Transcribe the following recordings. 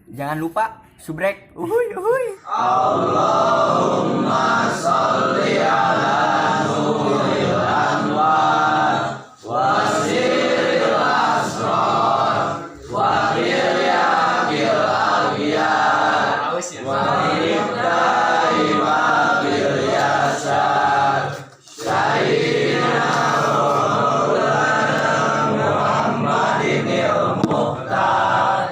Jangan lupa subrek. Uhuy uhuy. اللهم صل على نور الأنوار وسر الأسرار وترياق الأغيار ومفتاح باب اليسار سيدنا ومولانا محمد المختار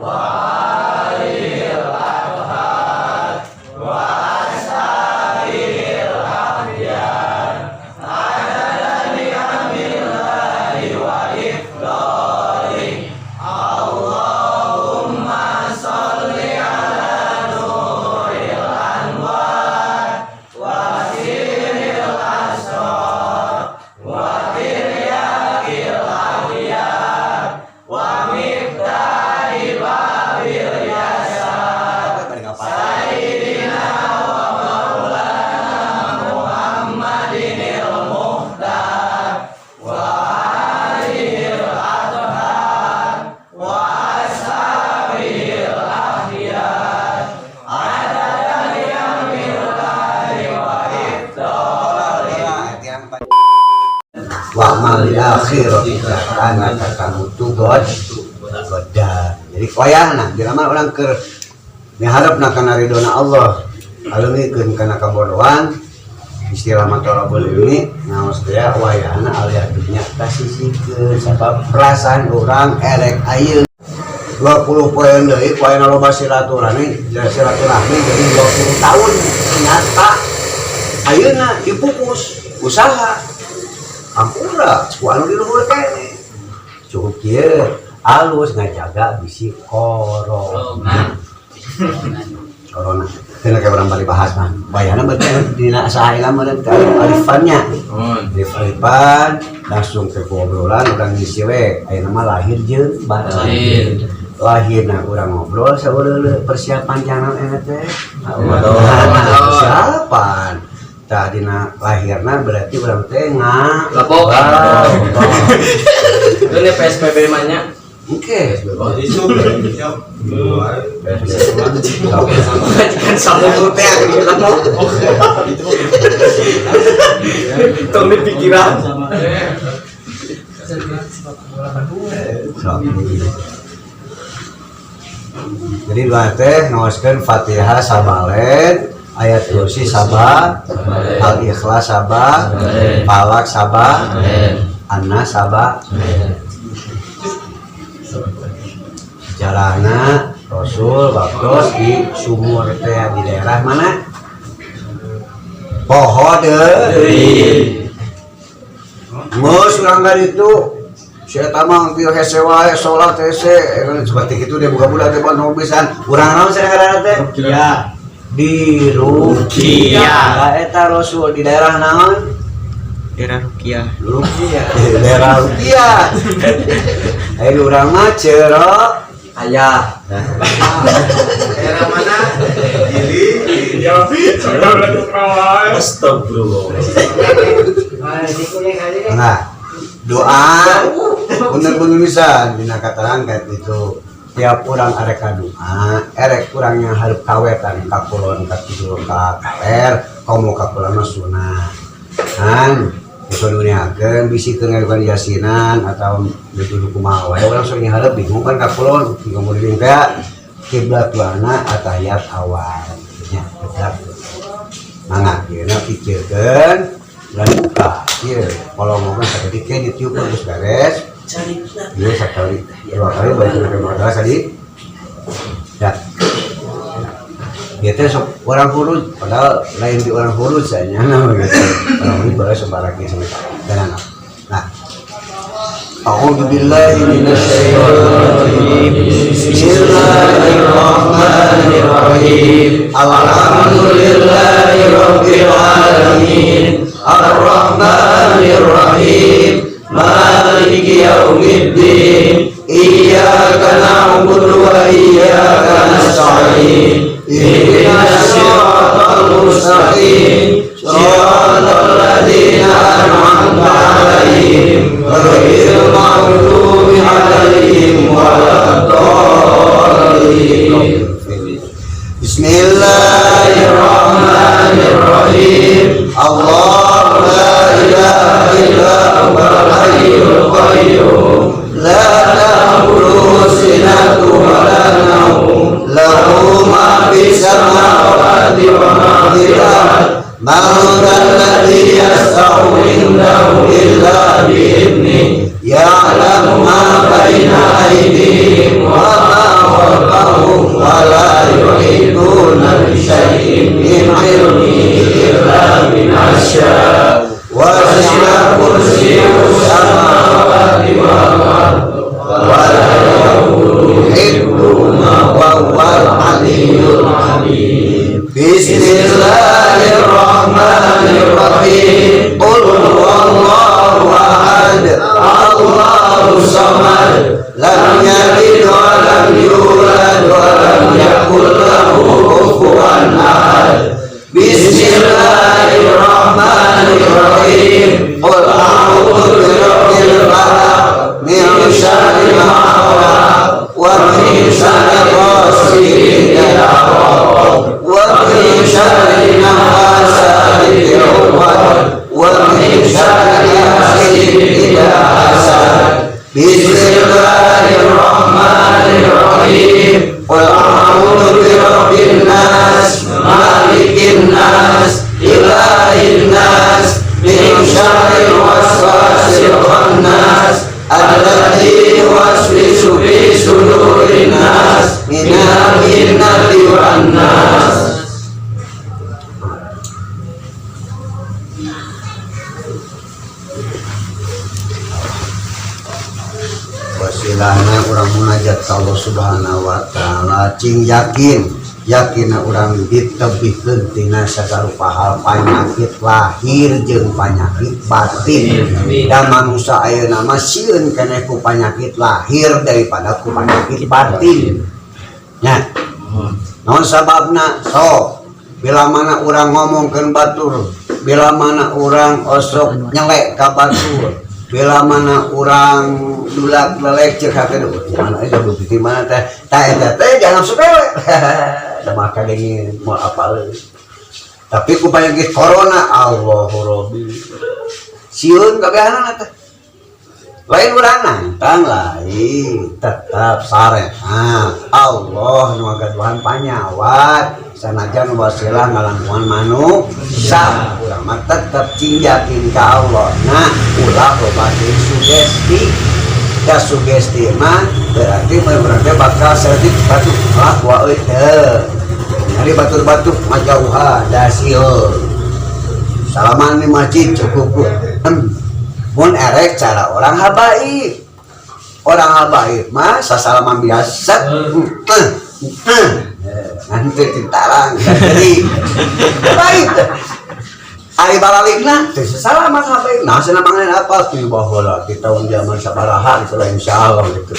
وآله الأطهار وأصحابه الأخيار عدد نعم الله وإفضاله. اللهم صل على نور الأنوار وسر الأسرار وترياق الأغيار ومفتاح باب اليسار سيدنا ومولانا محمد المختار وآله الأطهار وأصحابه الأخيار عدد نعم الله وإفضاله. واعمل لآخرتك كأنك تموت غدا. Jadi wayahna bila mana urang keur miharepna kana ridona Allah, aleungikeun kana kabodohan, istilah mah tolabul ilmi ngaos teh, wayahna alih dunya kasisikeun, sabab perasaan urang erek ayeuna 20 poin deui, poin loba silaturahmi, silaturahmi jadi 20 tahun. Ternyata ayeuna dipukus usaha, ampura ku anu di luhur kene. Cukup kieu, alus ngajaga bisi corona. Corona kena kayak urang bari bahas mah bayana berarti dina saha meureun ka alif-alifannya, alif-alifan langsung ke obrolan urang ngisi we. Ayeuna mah lahir jeung batin. Lahir, nah, urang ngobrol sabeuleuh persiapan jangan enak teh. Nah, persiapan tah dina lahirna berarti urang teh nga Lapok. Wow. Itu nih PSBB mah nya. Oke. Oh, itu. Kan sama teh Itu. Tong di pikiran. Sok. Jadi dua teh ngaoskeun Fatihah sabalen, ayat kursi saba, Al Ikhlas saba, Falak saba, An-Nas saba. Sejarahna Rasul waktu di sumur teh di daerah mana? Poho deui. Geus urang itu si eta mah kieu hese wae salat hese, seperti itu dia buka budak teh bandung pisan. Urang naon cenah ngaranna teh? Rukiah. Di Rukiah. Nah, eta Rasul di daerah naon? Daerah Rukiah. Rukiah. Di daerah Rukiah. Ayo urang mah cerok Ayah. Daerah mana? Gili. Astagfirullah. Nah, doa bener-bener bisa dina katerangkat itu tiap urang arek doa, erek urang yang hareup kawetan, ka kulon, ka kidul, ka kaler, komo ka kulon mah sunah kan bisa duniakeun, bisi keur ngajukan yasinan atau dituduh kumaha wae, urang sok nyahareup bingung kan ka kulon kemudian teh kiblat wana atahiyat awal nya kiblat. Mangga ieu pikirkeun lan buka ieu kalau ngomong sakedik ke ditiup geus beres ieu sekali dua kali balik ke madrasah tadi ya. Dia teh sok orang huruf, padahal lain di orang huruf saya nah gitu. Orang huruf boleh sembarang sama dan anak. Nah, أعوذ بالله من الشيطان الرجيم. بسم الله الرحمن الرحيم. الحمد لله رب العالمين الرحمن الرحيم مالك يوم الدين إياك نعبد وإياك نستعين اهدنا الصراط المستقيم صراط الذين أنعمت عليهم غير المغضوب عليهم ولا wa ma fil ard man dzalladzi yashfa'u 'indahu illa bi'idhnihi ya'lamu ma baina aydihim wa ma khalfahum wa la yuhituna bi syai'in min 'ilmihi illa bima syaa wasi'a kursiyyuhu samawati wal ard wa la ya'uduhu hifdhuhuma wa huwal 'aliyyul 'azim. Bismillahirrahmanirrahim. Qul huwallahu ahad, Allahu samad, lam yalid wa lam yulad wa lam yakul lahu kufuwan ahad. Bismillahirrahmanirrahim. Qul a'udzu birabbil falaq min syarri ma khalaq wa min syarri ghasiqin idza waqab wa min syarri naffatsati fil 'uqad wa min syarri hasidin idza hasad. Bismillahirrahmanirrahim. Qul a'udzu birabbin nas, malikin nas, ilahin nas, min syarril waswasil khannas, alladzi yuwaswisu fi sudurin nas, minal jinnati wan nas. Wasilahna urang munajat ka Allah Subhanahu wa taala, cing yakin yakinna urang ditebihkeun tina sagarupa hal panyakit lahir jeung panyakit batin. Da manusia ayeuna mah sieun keneh ku panyakit lahir daripada ku panyakit batin. Nya. Naon sababna? Sok bila mana urang ngomongkeun batur, bila mana urang osok nyelek ka batur, bila mana urang dulak lelek cek hate mana eta bukti mana teh tah eta teh jangan sepele. Da maka deui moal apaleun. Tapi ku panyakit corona Allahu Rabbi. Sieun kabehanana teh. Lain urang nantang lain, tetap sarehat. Allah nu ngagaduhan panyawat, sanajan wasilah ngalangkungan manusia, urang mah tetep cing yakin ka Allah. Nah, ulah loba deui sugesti. Da sugesti mah berarti urang teh bakal saeutik batuk lah wa euy teu. Nyari batur-batuk majauhan da sieun. Salaman di masjid cukup. Mun erek cara orang habaib. Orang habaib mah sasalaman biasa. Nanti tintarang jadi baik. Ari balalikna teu sasalaman habaib. Nah cenah mangan apa ti baheula di tahun zaman sabaraha gitu lah insyaallah gitu.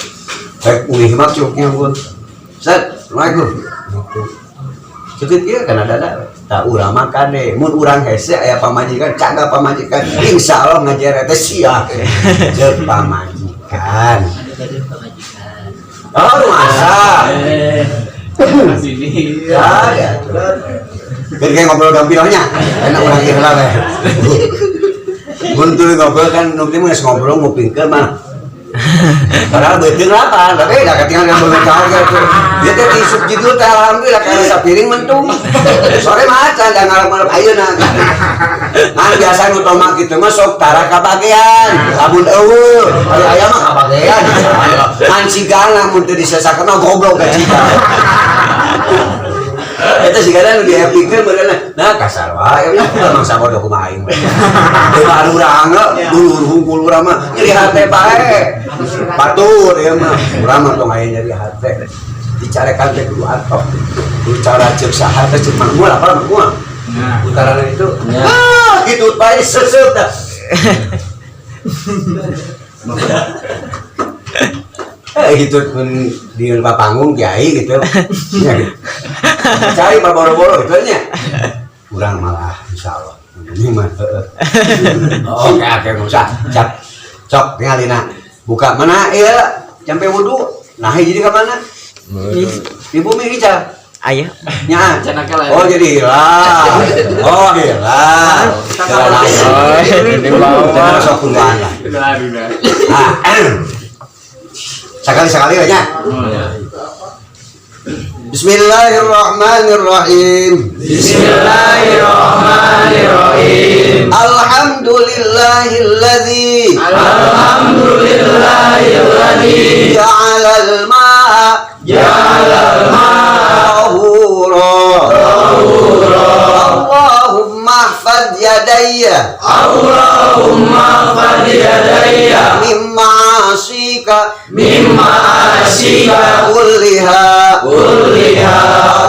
Rek ulih mah cuknya pun. Set, Assalamualaikum. Cukup ieu kana dada. Tak urang mah kade mun urang hese aya pamajikan cagak pamajikan insyaallah ngajar teh sia jeung pamajikan. Oh masa Sini. Ya ya. Kayak ngobrol gampilnya enak urang ieu lah we. Mun tuluy ngobrol kan nu teh geus ngobrol ngupingkeun mah. Padahal beuteung lapan, tapi da katingal yang beungeut gitu. Dia teh diisup jidul teh alhamdulillah kana sapiring mentung. Sore mah acan da ngarep-ngarep ayeuna. Ngan biasa nu tomak kitu mah sok tara kabagean. Lamun eueuh, ari aya mah kabagean. Ngan sigana mun teu disesakeun mah goblok ka ciga. Eta sigana nu diepikeun beureunan. Nah kasar wae mangsa bodoh kumaha aing. Teu urang dulur hungkul urang mah nyeri hate bae. Batur ieu mah urang mah tong aya nyeri hate. Dicarekan teh kudu atok. Kudu cara ceuk saha teh ceuk mangmul apa mangmul. Utarana itu. Ah gitu bae seuseut tah. Gitu pun di panggung kiai gitu. Ya gitu. Cari boro-boro gitu nya. Kurang malah insyaallah. Ini mah heeh. Oke oke enggak usah. Cap. Cok tingalina. Buka mana ieu sampai wudu. Nah jadi ka mana? Di bumi ica. Aya. Nya. Oh jadi hilang. Oh hilang. Di bawah. Sok kumaha lah. Ah. Sekali-sekali aja. Bismillahirrahmanirrahim. Bismillahirrahmanirrahim. Alhamdulillahilladzi Alhamdulillahilladzi ja'alal ma'a ja'alal ma'a tahura. tahura. Allahumma ihfaz yadayya Allahumma ihfaz yadayya min ma'asika min ma'asika kulliha kulliha.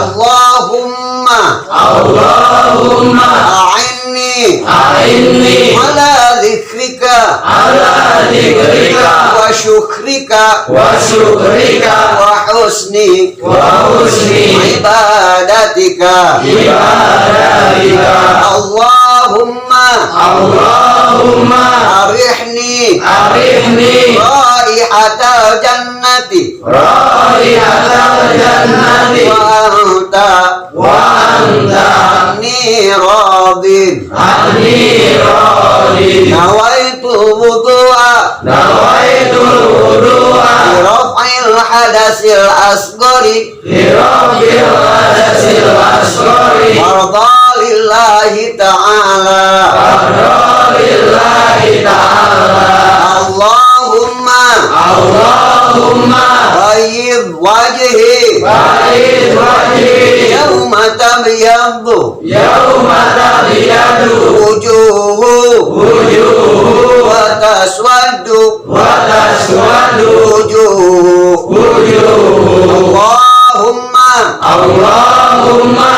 Allahumma Allahumma a'inni a'inni ala dzikrika ala dzikrika wa syukrika wa syukrika wa husni wa husni ibadatika ibadatika. Allahumma Allahumma arihni arihni raihatal jannati raihatal jannati wa anta wa anta anni radin anni radin. Nawaitul wudu'a nawaitul wudu'a li raf'il hadasil asghari li raf'il hadasil asghari warda lillahi ta'ala warda lillahi ta'ala. Allahumma Allahumma bayyid wajhi bayyid wajhi yawma tabyaddu yawma tabyaddu wujuhu wujuhu wa taswaddu wa taswaddu wujuhu wujuhu. Allahumma Allahumma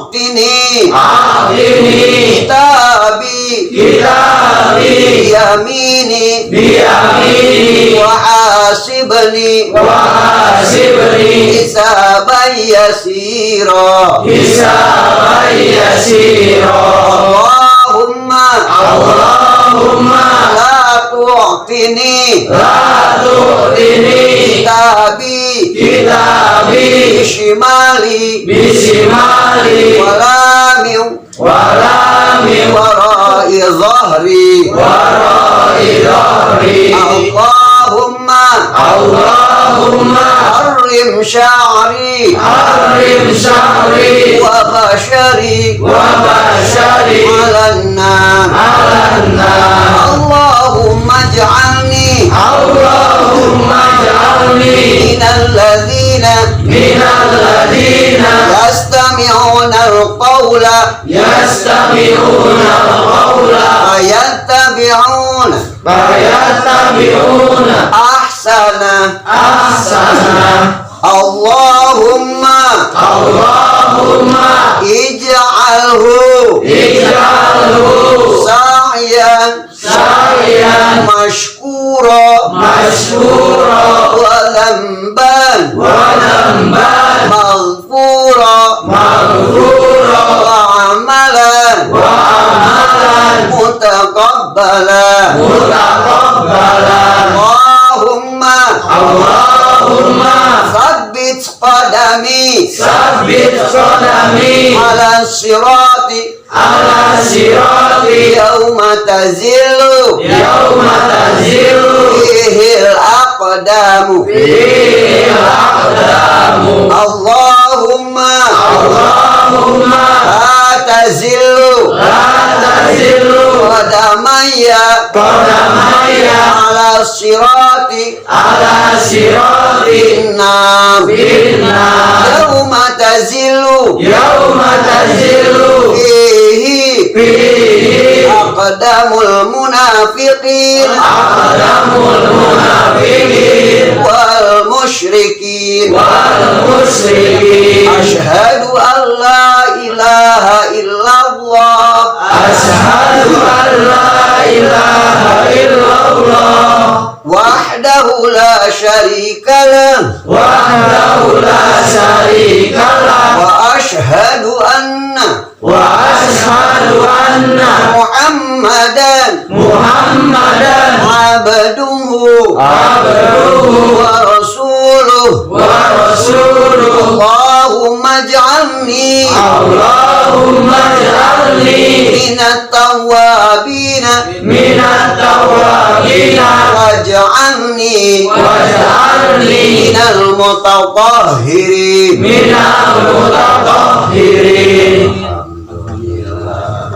a'tini a'tini kitabi kitabi biyamini biyamini wa hasibni wa hasibni hisaban yasira hisaban yasira. Allahumma Allahumma la tu'tini la tu'tini kitabi kitabi bishimali bishimali wala min wala min wara'i dhahri wara'i dhahri. Allahumma Allahumma harrim sya'ri harrim sya'ri wa bashari wa bashari 'alan nar 'alan nar. Allahumma ij'alni Allahumma ij'alni minal ladzina minal ladzina yastami'una al-qawla yastami'una al-qawla fayattabi'una fayattabi'una ahsana ahsana. Allahumma Allahumma ij'alhu ij'alhu sa'yan sa'yan mashkura mashkura wa dhanban wa dhanban maghfura maghfura wa amalan wa amalan mutaqabbala mutaqabbala. Allahumma Allahumma tsabbit qadami tsabbit qadami ala sirati ala sirati yawma tazillu yawma tazillu fihi al-aqdamu fihi al-aqdamu. Allahumma Allahumma la tazillu la tazillu qadamayya qadamayya ala sirati ala sirati finnar finnar yawma tazillu yawma tazillu fihi fihi aqdamul munafiqin aqdamul munafiqin wal musyrikin wal musyrikin. Asyhadu an la ilaha illallah Asyhadu an la ilaha illallah wahdahu la syarika lah wahdahu la syarika lah wa asyhadu anna wa asyhadu anna Muhammadan Muhammadan abduhu abduhu wa rasuluh wa rasuluh. Allahumma ij'alni Allahumma ij'alni minat tawwabin minat tawwabin waj'alni waj'alni minal Mutatahhirin. Minal mutatahhirin. Alhamdulillah.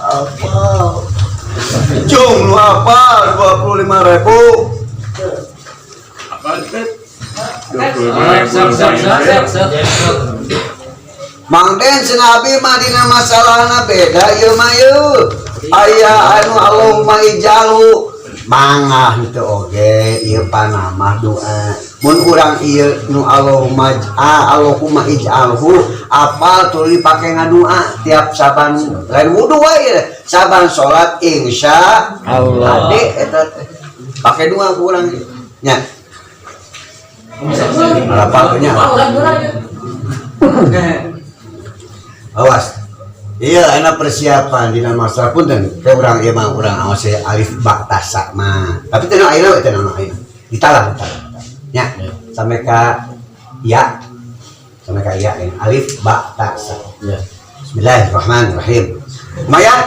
Apa? Cung lu apa? 25.000. Mang Den senabi mah dina masalahna beda ieu mah ieu. Aya anu Allahumma ij'alhu mangah henteu oge ieu panamah doa. Mun urang ieu nu Allahumma Allahumma ij'alhu apal tuluy pake ngadoa tiap saban lain wudu wae saban salat insya Allah. Ade eta teh pake doa ku urang nya. Apal nya. Awas. Iya, enak persiapan dina masalah punten ke urang ieu mah urang awas alif ba ta sa mah. Tapi teu ayeuna we teu naon ayeuna. Ditalah, ditalah. Nya, sampai ka ya. Sampai ka ya ini alif ba ta sa. Ya. Bismillahirrahmanirrahim. Maya.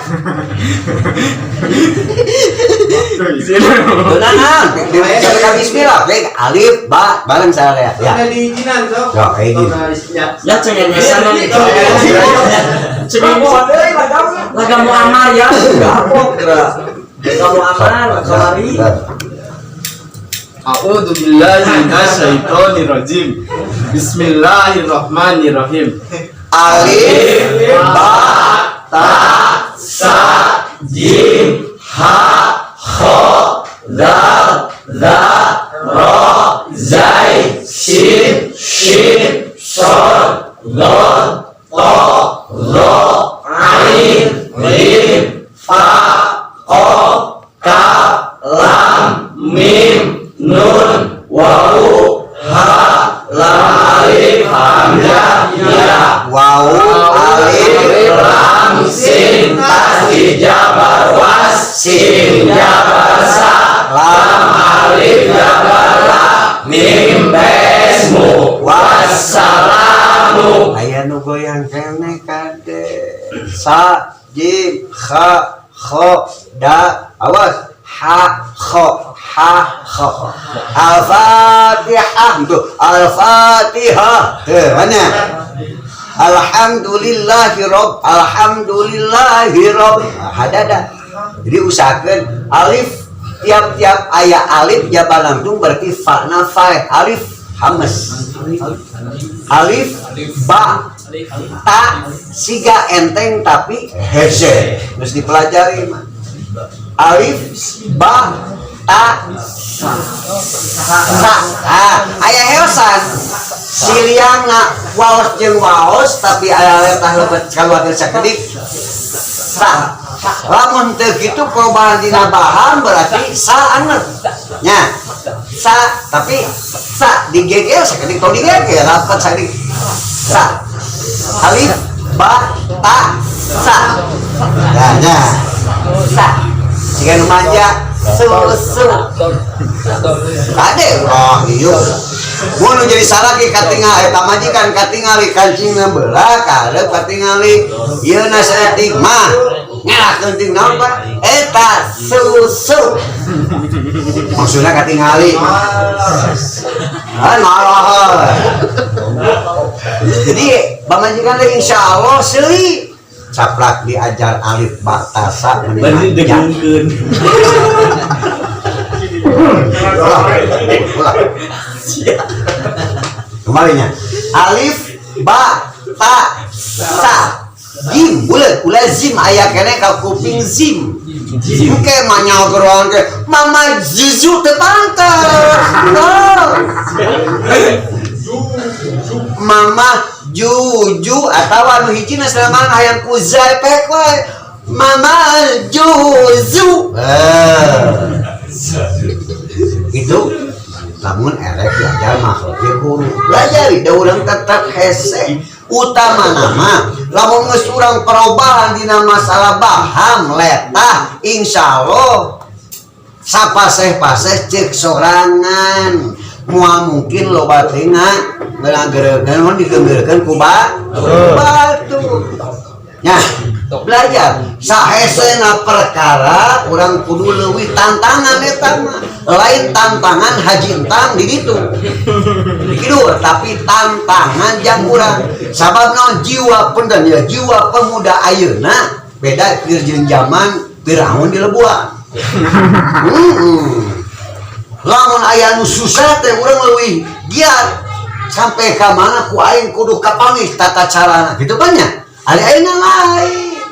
Tenang, sampai ka bismillah, oke, alif ba bareng saya ya. Ada diizinan sok. Yo, kayak gini. Ya cengengesan nih. Laga mau amar ya. Laga mau amar, kamari. A'udzu billahi minasyaitonir rajim. Bismillahirrahmanirrahim. Alif ba ta sa jim ha kho dal dha ro zai sin shin shod dod to dho ain lim fa qaf kaf lam mim nun wawu ha lam alif hamzah ya wawu alif lam sin tasdid jabar was sin jabar sa lam alif jabar la mim pesmu wassalamu. Aya nu goyang keneh kade sa jim kha kho da awas ha kho ha kho al-fatihah itu al-fatihah tuh mana alhamdulillahi rob alhamdulillahi rob hadada. Jadi usahakan alif tiap-tiap ayat alif jabar langsung berarti fa na fa alif hamas alif ba ta siga enteng tapi hese terus dipelajari mah alif ba ta sa ah aya heosan siliangna waos jeung waos tapi aya letah lebet kaluarkeun sakedik sa lamun teu kitu perubahan dina bahan berarti sa aneut nya sa tapi sa digegel sakedik tong digegel rapat sakedik sa alif ba ta sa nah nya sa siga nu manja susu kade wah ieu mun jadi salaki katingal eta majikan katingali kancingna belah karep katingali ieu na saeutik mah ngelakeun ting naon Pak eta susu maksudna katingali ah marah. Jadi pamajikan teh insyaallah seuli caplak diajar alif ba ta sa Berarti degungkeun. Ulah. Kembalinya alif ba ta sa jim bulat ulah zim aya keneh ka kuping zim engke manyal geroan ke mama jizu teu pantes no. Mama juju atawa nu hijina selama hayang ku zai pek wae mama juzu itu namun erek diajar makhluk huruf belajar da urang tetap hese utama nama lamun geus urang perubahan dina masalah baham letah insyaallah sapaseh-paseh ceuk sorangan moal mungkin loba teuing ngeureun digeunggeurkeun ku batu nya. Belajar sahesena perkara urang kudu leuwih tantangan eta mah. Lain tantangan haji entang di ditu. Di kidul, tapi tantangan jang urang. Sabab naon jiwa punten ya, jiwa pemuda ayeuna beda pir jeung zaman Firaun di Lebuan. Lamun aya nu susah teh urang leuwih giat sampai ka mana ku aing kudu kapanggih tata carana gitu kan nya. Ari ayeuna lain.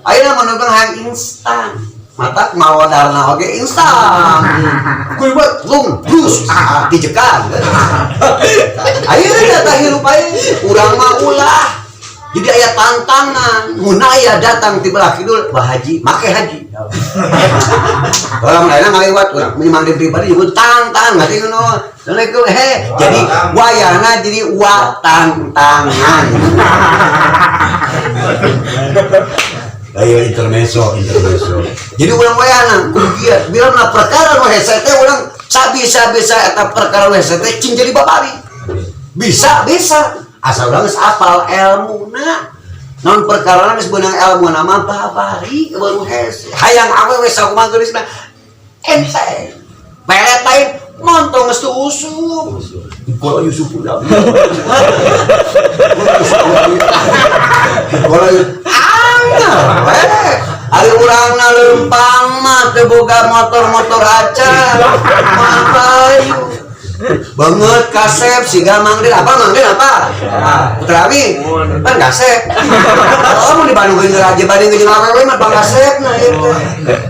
Ayeuna mah nonton hayang instan. Matak mawadarna oge instan. Kuy buat lung brus dijekan. Ayeuna tah hirup aing urang mah ulah. Jadi aya tantangan, mun aya datang ti belah kidul, bah haji, make haji. Orang lainnya ngaliwat urang memang di pribadi nyebut tantang ngerti ngono. Assalamualaikum he. Jadi wayahna jadi wa tantangan. Ayo intermezzo, intermezzo. Jadi urang wayahna kudu giat. Bila mana perkara nu hese teh urang sabisa-bisa eta perkara nu hese teh cing jadi babari. Bisa, bisa. Asal urang geus apal elmuna. Non perkara geus beunang elmuna mah babari baru hese. Hayang awewe sakumaha geulisna enteng. Pelet lain montong geus teu usum. Kalau Yusuf udah. Kalau anger we. Ari urangna leumpang mah teu boga motor-motor acan. Mah banget kasep siga Mang Den apa Mang Den apa? Putra Ami kan kasep. Oh mun dibandingkeun jeung raja banding jeung awewe mah bang kasep nah ieu teh.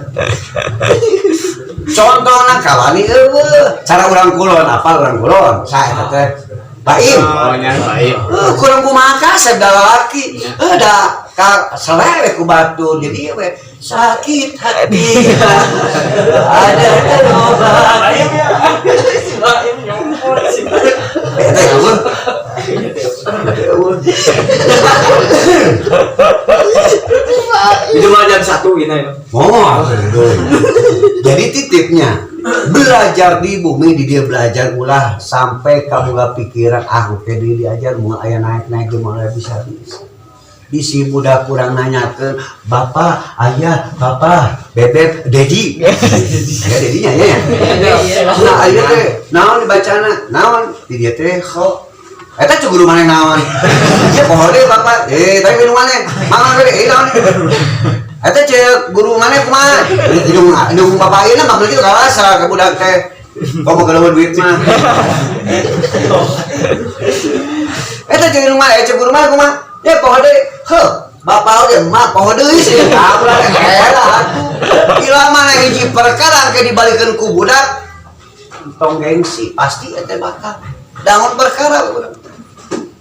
Contohna kawani eueuh cara urang kulon apa urang kulon saha eta teh? Baim. Oh nya Baim. Kurang kumaha kasep da lalaki. Da ka selewek ku batur jadi we sakit hati. Ada obatnya. Itu mah jam 1 ini. Oh, jadi titipnya belajar di bumi di dia belajar ulah sampai kamu gak pikiran ah oke di diajar mau ayah naik-naik mulai bisa bisa. Di si budak kurang nanyakeun bapak, ayah, bapak, bebek, dedi. Ya dedinya ya. Nah, aya teh naon dibacana? Naon? Di dia teh kho. Eta cek guru maneh naon? Ya poho deui bapak. Tapi minum maneh. Mangan deui, naon? Eta cek guru maneh kumaha? Hidung hidung bapak ayeuna mah kitu karasa ka budak teh. Komo kalau duit mah. Eta cek guru maneh, cek guru maneh kumaha? Ya poho deui. Heuh, bapak oge mah poho deui sih. Kabrang era atuh. Bila mana hiji perkara ke dibalikeun ku budak tong gengsi pasti eta bakal dangon perkara urang.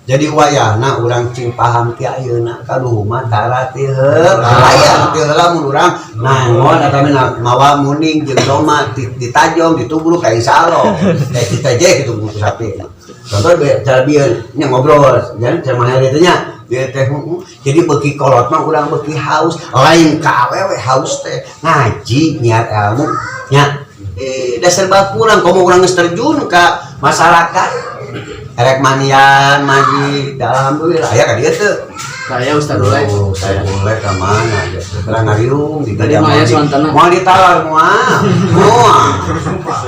Jadi wayahna urang cing paham ti ayeuna kaduh mah tara ti heula. Aya ti heula mun urang nangon atawa mawa muning jeung doma ditajong ditubruk ka insyaallah. Kayak kita je kitu ku sapi. Contoh cara bieu nya ngobrol nya cara maneh teh nya. Dia teh jadi beuki kolot mah urang beuki haus lain ka awewe haus teh ngaji niat ilmu nya dasar bakurang komo urang geus terjun ka masyarakat erek manian maji alhamdulillah aya ka dieu teu Saya Ustaz Ulek. Oh, Ustaz Ulek ka mana ya terang ngariung di Tadi mah aya suantana. Moal ditalar moal. Moal.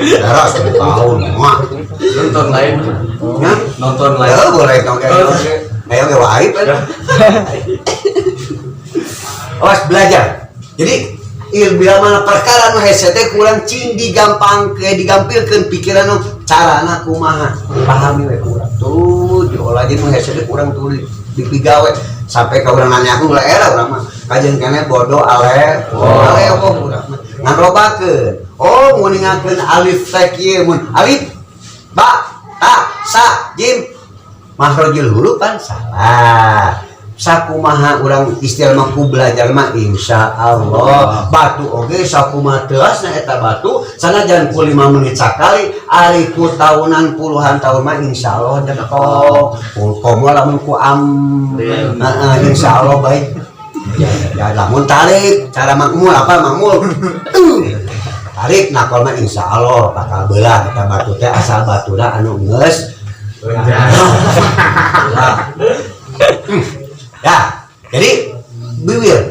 Darah tahun moal. Nonton lain. Nya? Nonton lain. Heuh boleh nonton. Ayo ge waib. Awas belajar. Jadi bila mana perkara nu hese teh kurang cing digampang ke digampilkeun pikiran nu carana kumaha pahami we kurang tuh diolah jeung nu hese teh kurang tuh dipigawe sampai ka urang nanya aku ulah era urang mah kajeun keneh bodoh ale ale apa urang mah ngan robakeun oh nguningakeun alif teh kieu mun alif ba ta sa jim makhrajul huruf kan salah sakumaha urang istilah mah ku belajar mah insyaallah batu oge sakumaha teasna eta batu sanajan ku 5 menit sakali ari ku tahunan puluhan tahun mah insyaallah detok komo lamun ku am heeh insyaallah baik ya lamun tarik cara makmul apa makmul tarik nakol mah insyaallah bakal belah eta batu teh asal batuna anu geus ya, jadi bibir.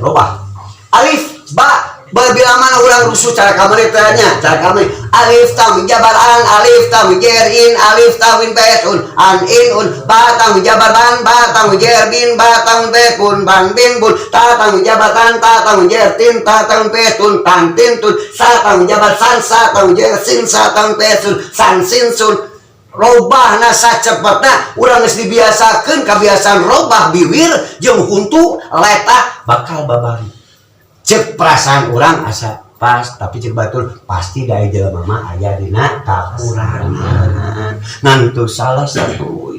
khusus cara kamari teh nya, cara kamari alif tam jabar an, alif tam jer in, alif tam pesun an in un, ba tam jabar ban, ba tam jer bin, ba tam bekun ban bin bun, ta tam jabar tan, ta tam jer tin, ta tam pesun tan tin tun, sa tam jabar san, sa tam jer sin, sa tam pesun san sin sun. Robahna sacepetna urang geus dibiasakeun kabiasaan robah biwir jeung huntu letah bakal babari. Cek perasaan orang asa pas, tapi cek batur pasti dari jelema mah aya dina kakurangan. Ngan teu salah satu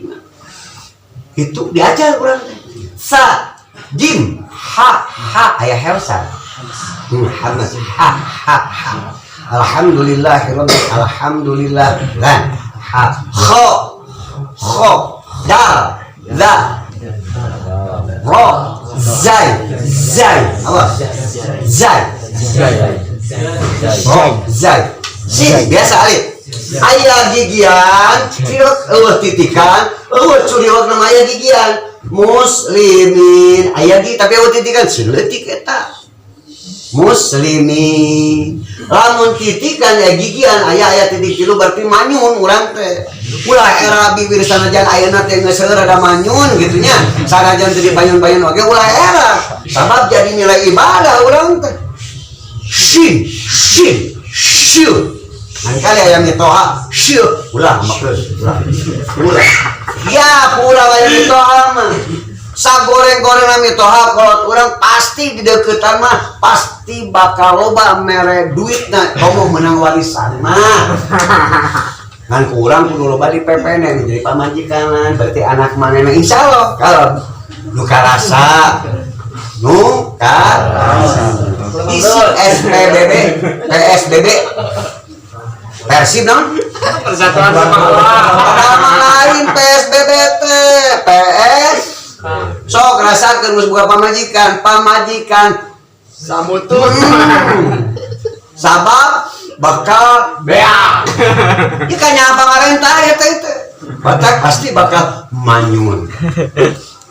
itu diajar urang teh. Sa jim ha ha aya hersa. Hamzah ha ha ha. Alhamdulillahirabbil alhamdulillah lan ha kha kha dal za ro zai zai apa zai zai zai sin biasa alif aya gigian ciriok eueuh titikan eueuh curiok nama aya gigian muslimin aya gigi tapi eueuh titikan sin leutik eta muslimin lamun titikan ya gigian aya aya titik tilu berarti manyun urang teh ulah era bibir sanajan ayeuna teh geus seueur ada manyun gitu nya sanajan teu dipanyun-panyun oge ulah era sabab jadi nilai ibadah urang teh shin shin syu ngan kali aya mitoha syu ulah makeun ulah ulah ya urang aya mitoha mah sagoreng-goreng mitoha kolot urang pasti di deukeutan mah pasti bakal loba mere duitna komo menang warisan mah ngan ku urang kudu loba di PPN jadi pamajikan berarti anak manehna insyaallah kalau nu karasa nu karasa isi SPBB PSBB Persib naon Persatuan Sepak Bola. Padahal mah lain PSBB teh PS sok rasakeun geus buka pamajikan pamajikan Samutun. Sabab bakal Bea. ieu ka nya pamarentah ya teh teh batak pasti bakal manyun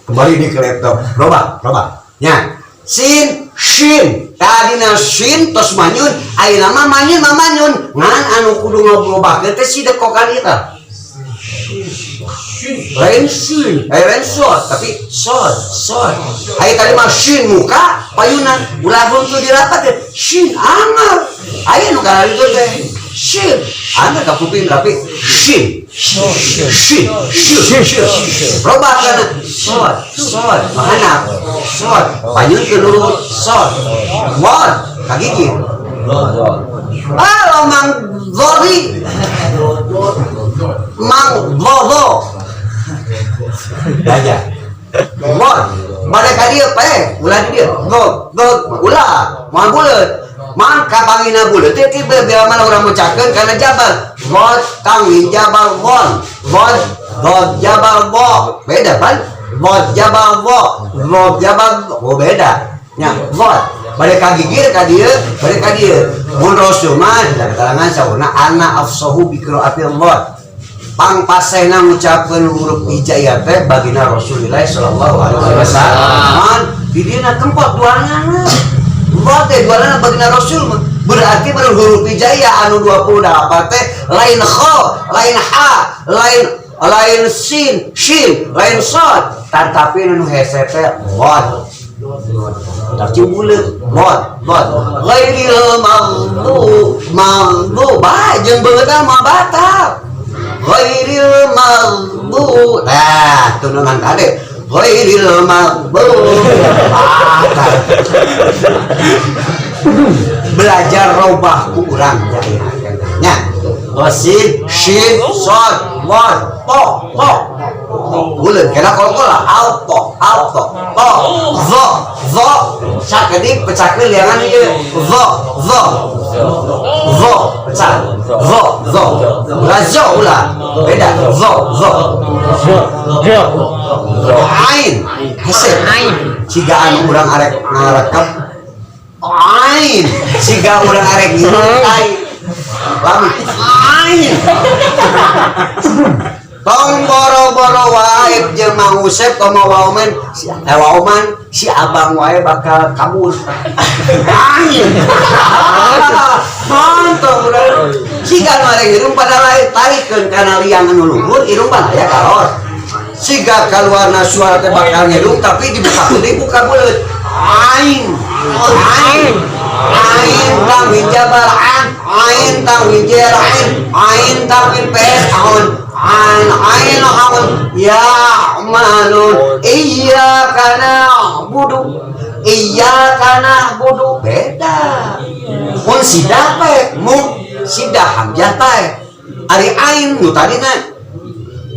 kembali di ke laptop robah robah nya sin shin tadina shin tos manyun ayeuna mah manyun mah manyun ngan anu kudu ngobrobakeun teh si dekokan ieu tah lain shin, lain sod, tapi sod, sod. Ayo tadi mah shin muka, payunan, ulah huntu dirapat ya, shin anger. Ayo nu kana itu teh, shin, anger ka kuping tapi shin, shin, shin, shin, robah kana sod, sod, makana sod, payun ke nurut sod, wad, kagigit. Halo Mang Zori, Mang Zozo. Aja. Bon, pada kali apa ulah dia. Go, go, ulah. Moal buleut. Man kapangina buleut teh tiba bila mana urang ngucapkeun kana jabal. God tangwin jabal gon. God God jabal bo. Beda pan? God jabal bo. God jabal bo beda. Nya, God. Bade kagigir ka dieu, bade ka dieu. Mun Rasul mah dina keterangan saurna ana afsahu bi qiraatil God. Pangpasehna ngucapkeun huruf hijaiyah teh bagina Rasulullah sallallahu alaihi wasallam. Di dieu tempat duanana. Dua teh duanana bagina Rasul mah. Berarti baru huruf hijaiyah anu 28 teh lain kha, lain ha, lain lain sin, shin, lain shad. Tetapi nu hese teh dhad. Tapi buleut dhad, dhad. Ghairil maghdu, maghdu bae jeung beungeutna mah batal. Ghairil maghdu. Nah, tunungan kade. Ghairil maghdu. Batal. Belajar robah ku urang nya. Sin, shin, shad, wad, to, to. Buleut kena kol-kola, al to, al to, to, zo, zo. Sakedik pecahkeun liangan ieu. Zo, zo. Zo, pecah. Zo, zo. Ulah zo ulah. Beda. Zo, zo. Ain. Hese. Siga anu urang arek ngarekep. Ain. Siga urang arek ngintai. Lami. Ain. Tong boro-boro waib jeung jeung Mang Usep komo Waoman si Waoman si Abang wae bakal kabur. Aing. Mantap urang. Siga nu arek irung pada lain tarikeun kana liang anu luhur irung mah aya kaos. Siga kaluarna suara teh bakal ngirung tapi dibuka dibuka mulut. Aing. Aing. Ain tangwin jabar an, ain tangwin jer ain, ain tangwin pes aun, an ain aun, ya manun, iyyaka na'budu, iyyaka na'budu, beda. Mun sidah pae, mu sidah hamzah pae. Ari ain nu tadina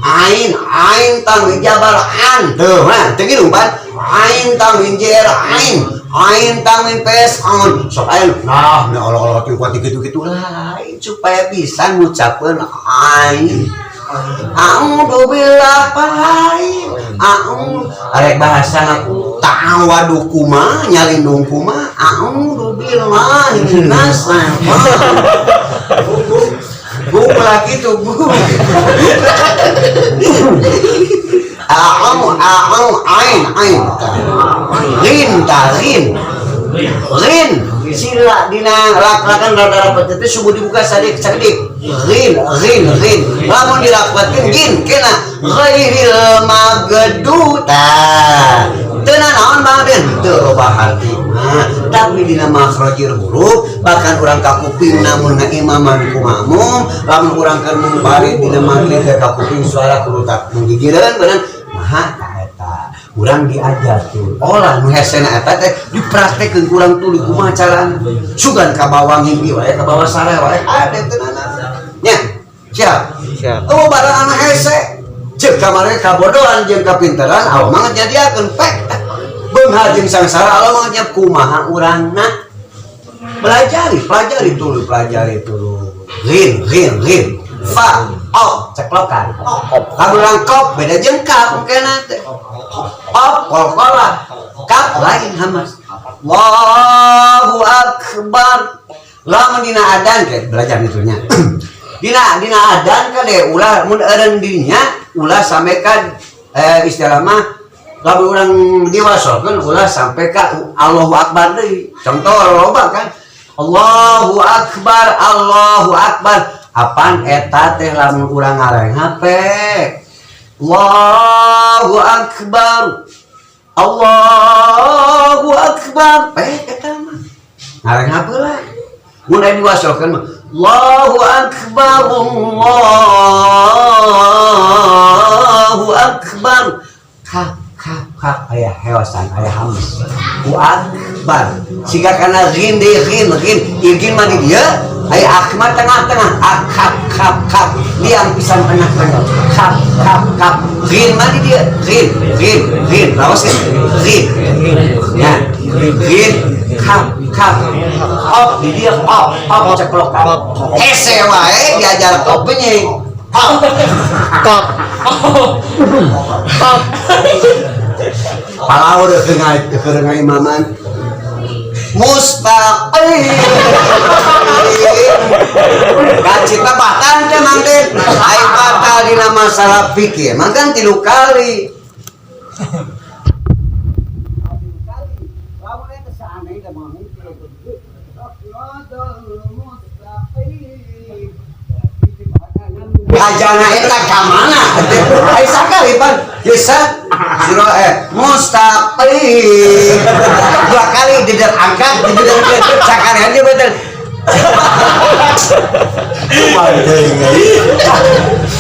ain, ain tangwin jabar an, tuh mah teu kitu pan. Ain tangwin jer ain, ain tangwin pes aun, sok ain. Nah, ini Allah-Allah kuat gitu-gitu lain supaya bisa ngucapkeun ain. A'udzu billahi lain. A'udzu arek bahasa ta'awadu kuma nyalindung kuma a'udzu billahi minasyaitonir. Bu lagi tuh bu. A'u a'u ain ain. Rin ta rin. Rin sila dina lak-lakan rada rapat itu subuh dibuka sadik sadik. Rin rin rin. Lamun dilapatkeun gin kena ghairil magdu ta. Teu naon Bang Den? Teu robah harti mah. Tapi dina makhrajil huruf bahkan urang ka kuping namun ngaimaman ku makmum, lamun urang keur mungparit dina maghrib ka kuping suara kurutak menggigireun beunang maha ta eta. Urang diajar tuh. Olah nu hesena eta teh dipraktekeun kurang tuluy kumaha carana. Sugan ka bawah ngimpi wae ka bawah sare wae ade teu nanaon. Nya, siap. Siap. Oh barang anu hese. Ceuk kamari kabodohan jeung kapinteran Allah mah ngajadiakeun pek. Beunghar jeung sangsara Allah mah ngajab kumaha urangna. Pelajari, pelajari tuluy, pelajari tuluy. Rin, rin, rin. Fa, o, ceklokan. Kabulang kop beda jeung kap mungkin teh. Op, kolkolah. Kap lain hamas. Allahu akbar. Lamun dina adan ke belajar itunya. Dina dina adan kade ulah mun eureun dinya ulah sampai ka istilah mah lamun urang diwasolkeun ulah sampai ka Allahu akbar deui. Contoh loba kan. Allahu akbar, Allahu akbar. Apan eta teh lamun urang ngareng HP. Allahu akbar. Allahu akbar. Eta mah. Ngareng HP lah. Mun aya diwasolkeun mah Allahu akbar, Allahu akbar. Ka ka ka aya hewasan aya hamus. Ku akbar. Siga kana ghin deui ghin ghin. Igin mah di dieu aya akmar tengah-tengah. Ak kap kap kap. Liang pisan tengah-tengah. Kap kap kap. Ghin mah di dieu. Ghin ghin ghin. Raos geus. Ghin. Ya. Ghin kap kap. Op di dieu op op ceklokan. Hese wae diajar op nya. Kop. Kop. Kop. Palaur keur ngaimaman. Mustaqim. Kacita batal teh Mang Den. Ai batal dina masalah fikih mah kan 3 kali. Hajana eta ka mana? Ai sakali pan geus surah mustaqim. 2 kali dider angkat dider sakali aja betul.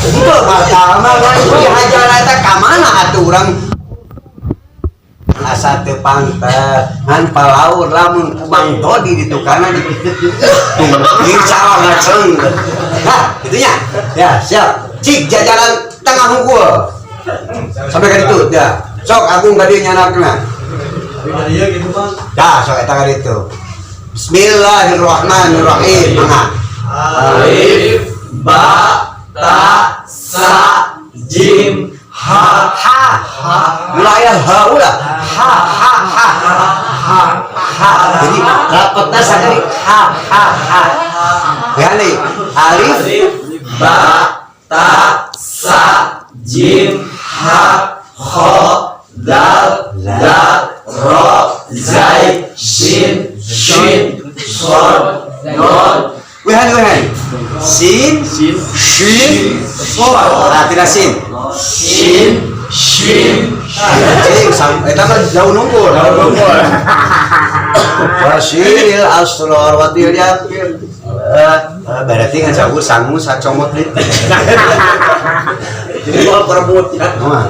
Itu batal mah kan hajana eta ka mana atuh urang asa teu pantes ngan palaur lamun Bang Dodi di tukangna di salah ngaceng. Nah, itunya. Ya, siap. Cik jajaran tengah hungkul. Sampai ka ditu, ya. Sok agung ka dieu nyanakna. Ya, sok eta ka ditu. Bismillahirrahmanirrahim. Mangga. Alif ba ta sa jim ha ha ha. Ulah aya ha ulah. Ha ha ha ha ha. Jadi rapatna sakali ha ha ha. Ya nih, alif ba ta sa jim ha kha Sin. Shin. Nah, tidak sin. Shin. Shin. Cing, eta mah jauh nunggu. Jauh nunggu. Wasil asror watil yakin. Berarti ngan sagu sangu sacomot deui. Jadi mau perebut ya. Nah.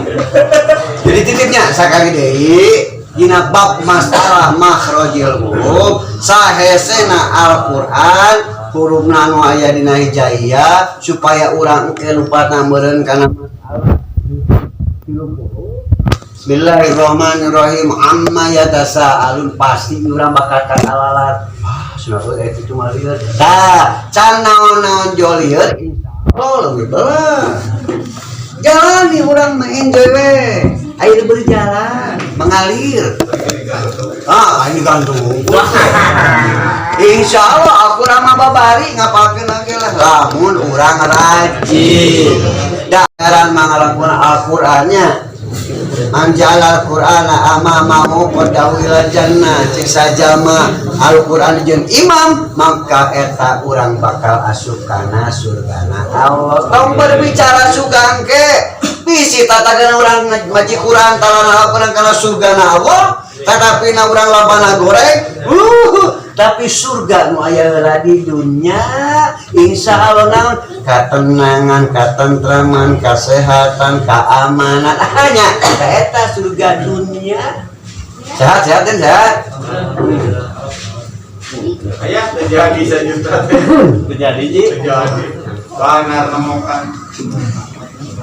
Jadi titipnya sakali deui dina bab masalah makhrajil huruf sahesena Al-Qur'an hurufna nu aya dina hijaiyah supaya urang engke lupatna meureun kana masalah. Bismillahirrahmanirrahim amma yatasaalun pasti urang bakal katalalar. Ah, cenah euy eta cuma lieur. Tah, can naon-naon jolieur insyaallah leuwih belah. Jalani urang mah enjoy we. Air berjalan, mengalir. Ah, ini gantung. Insya Allah aku mah babari ngapalkeun lagi lah. Lamun urang rajin. Daran mangalakuan Al-Qur'annya. Man ja'ala al-Qur'ana amamahu qadahu ila jannah. Cik sajama Al-Qur'an jeung imam maka eta urang bakal asup kana surgana Allah. Tong berbicara sugan ke bisi tatagan urang maji Quran talana Al-Qur'an kana surgana Allah tetapi na urang labana goreng tapi surga nu aya heula di dunya insya Allah naon katenangan katentraman kesehatan keamanan hanya eta surga dunia sehat sehat dan sehat. Ayah terjadi sejuta. Terjadi Ji. Terjadi. Banar nemukan.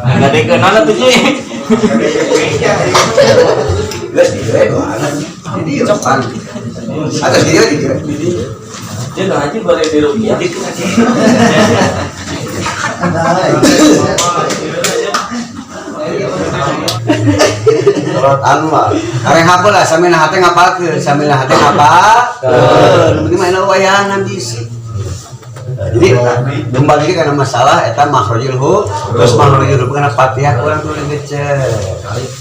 Nggak ada kenal tuh Ji. Geus di dieu doana. Di dieu pan. Atas di dieu di dieu. Dia udah aja boleh di rupiah. Surat Anwar. Kareng hafal lah sambil hate ngapalkeun, sambil hate ngapalkeun. Nu penting mah enak wayahan bisi. Jadi kembali lagi karena masalah eta makhrajul huruf, terus makhrajul huruf karena Fatihah kurang tuh digecek.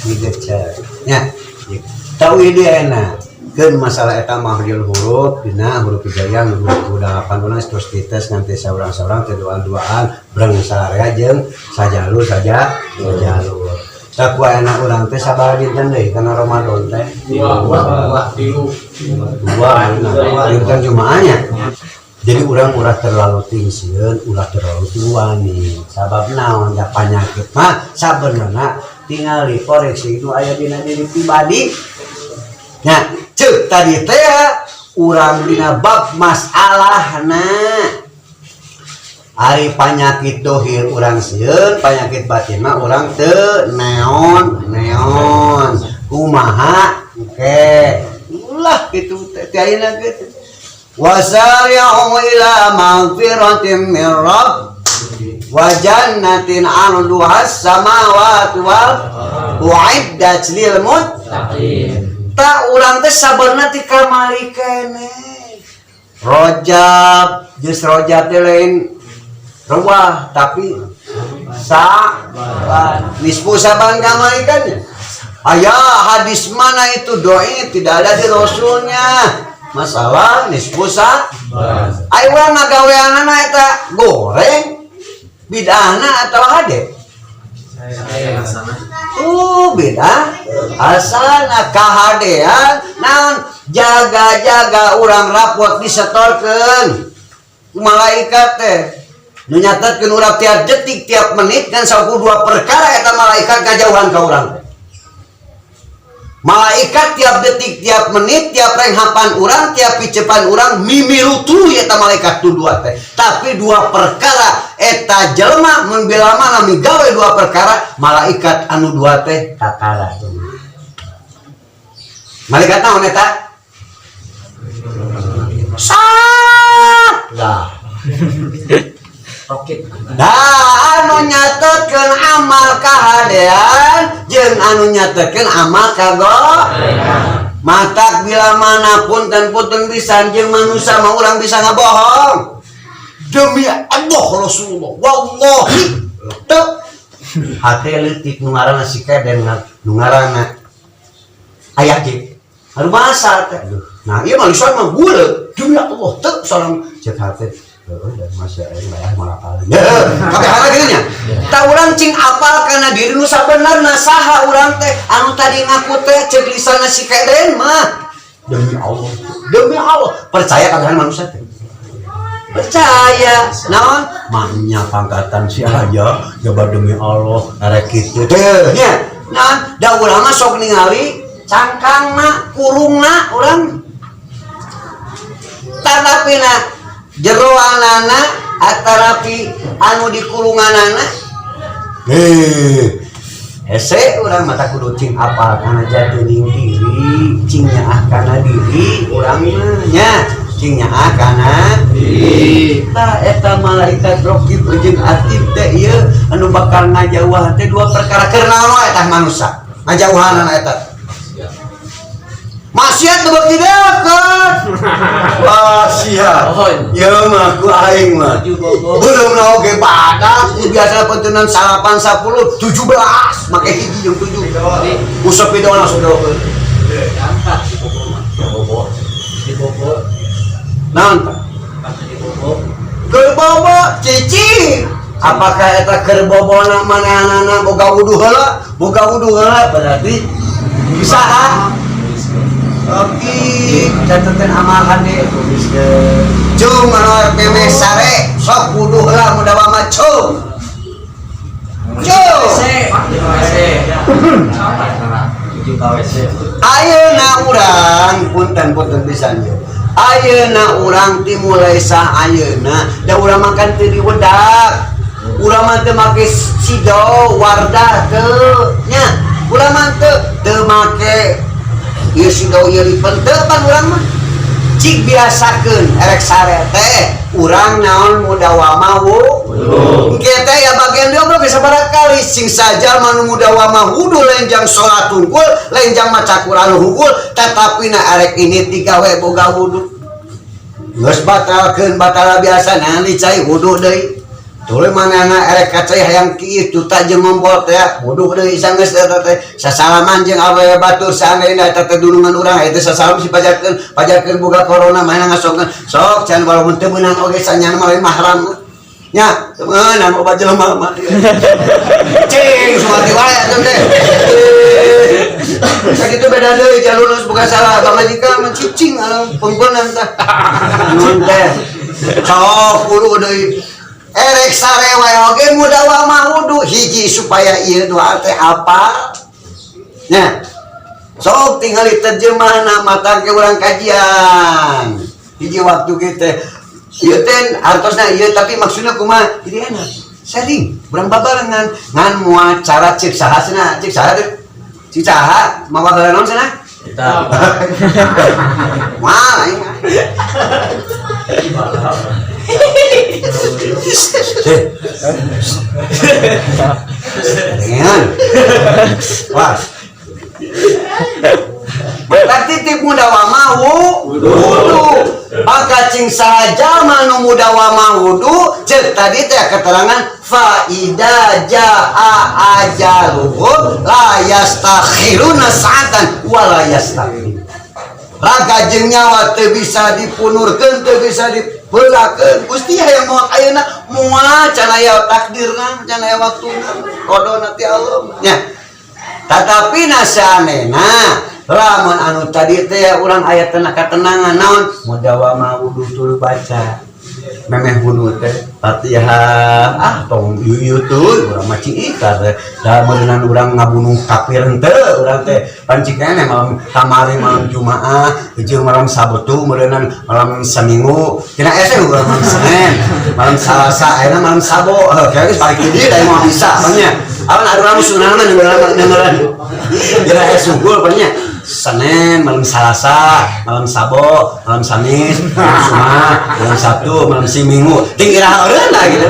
Digecek. Nya. Tahu ide enak. Keun masalah eta makhrajul huruf dina huruf hijaiyah nu 28 urang terus dites nganti saurang-saurang teh duaan-duaan bareng sararea jeung sajalur saja sajalur. Takwa enak urang teh sabaraha dinten deui kana Ramadan teh? Dua, tilu. Dua, nah, dinten Jumaahnya. Jadi urang ulah terlalu tingsian, ulah terlalu tuani. Sabab naon da panyakit mah sabenerna tingali koreksi itu aya dina diri pribadi. Nah, ceuk tadi teh urang dina bab masalahna. Ari panyakit dohir urang sieun, penyakit batin mah urang teu neon neon. Kumaha? Oke. Ulah kitu teh ayeuna kitu. Wasari'u ila magfiratin min rabb wa jannatin 'arduha as-samawati wal uiddat lil muttaqin. Ta urang teh sabarna ti kamari keneh. Rojab, geus rojab teh lain ruah tapi saban nisfu saban kamari kan. Aya hadis mana itu doi tidak ada di rasulnya. Masalah nisfu saban. Ayo urang ngagaweanana eta goreng bid'ahna atau hade? Bid'ah hasanah kahadean naon jaga-jaga urang rapot disetorkeun ku malaikat teh nu nyatetkeun urang tiap detik tiap menit dan saukur dua perkara eta malaikat ngajauhan ka urang teh. Malaikat tiap detik tiap menit tiap renghapan urang tiap picepan urang mimilu tuluy eta malaikat tu dua teh. Tapi dua perkara eta jelema mun bila mana migawe dua perkara malaikat anu dua teh kakala. Malaikat naon eta? Sat. Lah. Nah, anu nyatetkeun amal kahadean jeung anu nyatetkeun amal kagorengan. Matak bila mana pun dan putun bisa jeung manusia mah urang bisa ngabohong. Demi Allah Rasulullah, wallahi teu hate leutik nu ngaranna si Keden nu ngaranna aya ge. Aduh masa teh. Nah, ieu mah lisan mah gula. Demi Allah teu salam cek hate. Heuh, dan masih aya bayar malah kali. Kabehana kitu nya. Tah, urang cing apal kana diri nu sabenerna, saha urang teh anu tadi ngaku teh, ceuk lisanna si keden mah. Demi Allah. Demi Allah, percaya kabehan manusia teh. Percaya naon mahnya pangkatan si aja coba, demi Allah arek kitu teh nya. Nah, da urang mah sok ningali cangkangna, kurungna urang, tatapina jeroanana atarapi anu di kurunganana. Hese urang mata kudu cing apal kana jati diri, cing nyaah kana diri urang mah nya, cing nyaah kana diri. Tah, eta malaikat rokib jeung atid teh ieu anu bakal ngajauhan teh dua perkara. Keur naon wae tah manusia ngajauhanana eta? Maksiat nu beuki deukeut. Wah, siap. Ya mah ku aing mah. Belum na oge badak biasa pentenan salapan 10 17 make hiji jeung 7. Usep itu langsung deukeut. Angkat di bobo mah. Bobo. Di bobo. Naon tah? Pas di bobo. Keur bobo cicing. Apakah eta keur bobona manehna boga wudu heula? Boga wudu heula berarti bisa ha? Oke, catatan amal hade. Cung anu memeh sare, sok wudu heula mudawama, cung. Cung. WC. WC. Tujuh KWC. Ayeuna urang punten, punten pisan ye. Ayeuna urang dimulai sah ayeuna da urang makan teu diwedak. Urang mah teu make sido wardah teu nya. Urang mah teu teu make ieu sido, ieu lipen teu pan urang mah. Cik biasakeun erek sare teh urang naon mudawama wudu. Engke teh ya bagian dia obrol sabaraha kali, sing saja manu mudawama wudu lain jang salat hungkul, lain jang maca Quran hungkul, tetapi na erek ini tiga we boga wudu. Geus batalkeun batal biasa nanti cai wudu deui. Tuluy manehna erek ka cai hayang kieu tuta jeung ngompol teh wudu deui, sanggeus eta teh sasalaman jeung awewe batur, seandainya eta teh dunungan urang eta sasalam si pajarkeun pajarkeun boga corona, manehna ngasongkeun sok can walaupun teu meunang oge sanyana mah lain mahram nya, teu meunang obat jelema mah cing sumati wae atuh teh. Sakitu beda deui jalur geus boga salah pamajikan mencicing anu pengkonan tah nun teh sok wudu deui. Erek sare wae oge mudawamah wudu hiji supaya ieu doa teh apa nya. Sok tingali terjemahna mata ke urang kajian hiji waktu kita ieu teh artosna ieu, tapi maksudna kumaha jadi enak sharing urang babarengan ngan moal cara cek saha cenah, cek saha teh, cek saha mawa heula naon cenah. Kita. Moal aing mah. Sih. Dengan. Wah. Berarti titip mudawama wudu. Maka cing saja manu mudawama wudu, cek tadi teh keterangan fa idza jaa ajaluhum la yastakhiruna sa'atan wa la yastaqdimun. Raga jeung nyawa teu bisa dipunurkeun, teu bisa dibeulakeun. Gusti hayang maot ayeuna moal, can aya takdirna, can aya waktuna. Qadona ti Allah nya. Tetapi nasanena lamun anu tadi teh urang aya tenang katenangan naon mudawama wudu tuluy baca memeh wudu teh Fatihah. Ah, tong ieu tuh urang mah cing ikar teh da meureunan urang ngabunuh kafir henteu urang teh pan cik keneh malam kamari, malam Jumaah jeung malam Sabtu meureunan, malam Saminggu cenah ese urang malam Senin, malam Salasa, ayeuna malam Sabo. Heuh, kaya geus balik di dieu da moal bisa nya. Awan ada urang sunah mah dengeran dengeran kira es unggul nya. Senin, malam Salasa, malam Sabo, malam Samis, malam Jumat, malam Sabtu, malam si Minggu. Ting iraha eureun lah gitu.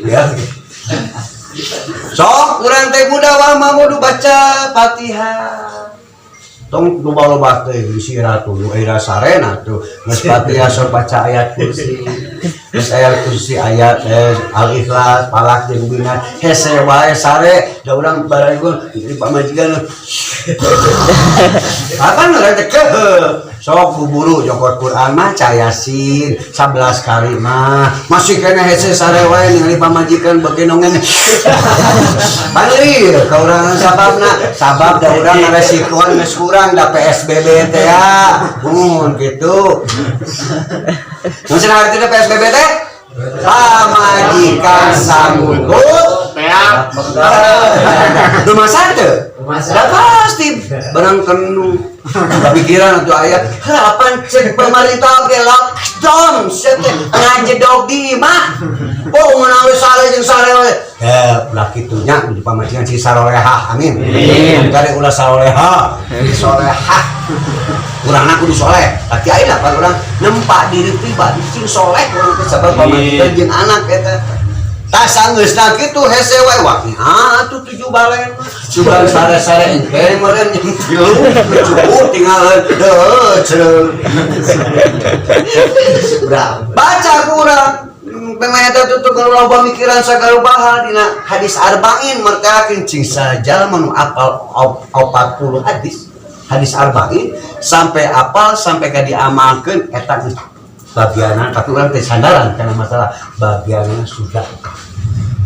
Ya. Sok urang teh mudawamah wudu baca Fatihah. Tong loba-loba teh bisi ratu ira sarena tuh. Geus Fatihah sok baca ayat kursi. Geus ayat kursi, ayat Al-Ikhlas, Falaq jeung Bina. Hese wae sare da urang bareng jadi pamajikan. Kapan urang teh keuheuh. Sok buru jokot Quran maca Yasin 11 kali mah masih kena hese sare wae ningali pamajikan beuki nongen. Panlir ka urang sababna, sabab da urang ngaresikoan geus kurang da PSBB teh ya. Mun kitu. Nu cenah artina PSBB teh? Pamajikan sambutut Peak. Rumasa teu? Da pasti barang kenu pikiran atuh aya harapan cek pemerintah oge lockdown sia teh ngajedog di imah. Oh meunang we sare jeung sare we. Eh ulah kitu nya di pamajikan si sarolehah, amin. Kade ulah sarolehah, si solehah. Urangna kudu soleh. Tapi ayeuna pan urang nempak diri pribadi sing soleh urang teh sabab pamajikan jeung anak eta. Tah sanggeusna kitu hese wae wah atuh tujuh balen mah. Sugan sare-sare engke meureun jeung tilu cukup tinggal deuh cereung. Baca kurang memang eta tutup kalau loba mikiran sagala bahal dina hadis arba'in mertelakeun cing sajalma nu apal 40 hadis, hadis arba'in sampai apal sampai ka diamalkeun eta geus bagianan, tapi urang teh sandaran karena masalah bagianna sudah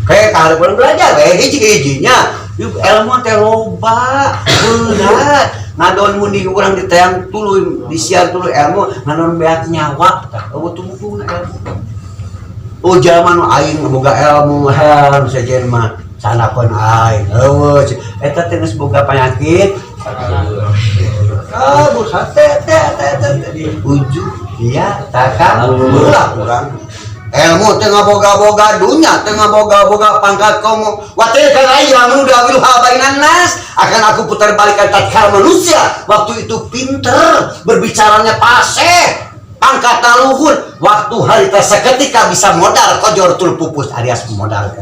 kayak kalau urang belajar we hiji-hijinya yuk ilmu teh loba berat ngadon mun di urang ditayang tuluy disiar tuluy ilmu ngadon beak nyawa tah eueuh tungtungna ilmu. Oh zaman nu aing boga ilmu hal sejen mah sanakeun aing eueuh eta teh geus boga penyakit kabur hate teh teh teh ujuk iya takabur urang ilmu teh ngaboga-boga dunya teh ngaboga-boga pangkat komo wa tilkal ayyamu nudawiluha bainan nas, akan aku putar balikan tatkala manusia waktu itu pinter berbicaranya paseh pangkat luhur waktu harita seketika bisa modal kojor tul pupus alias modal.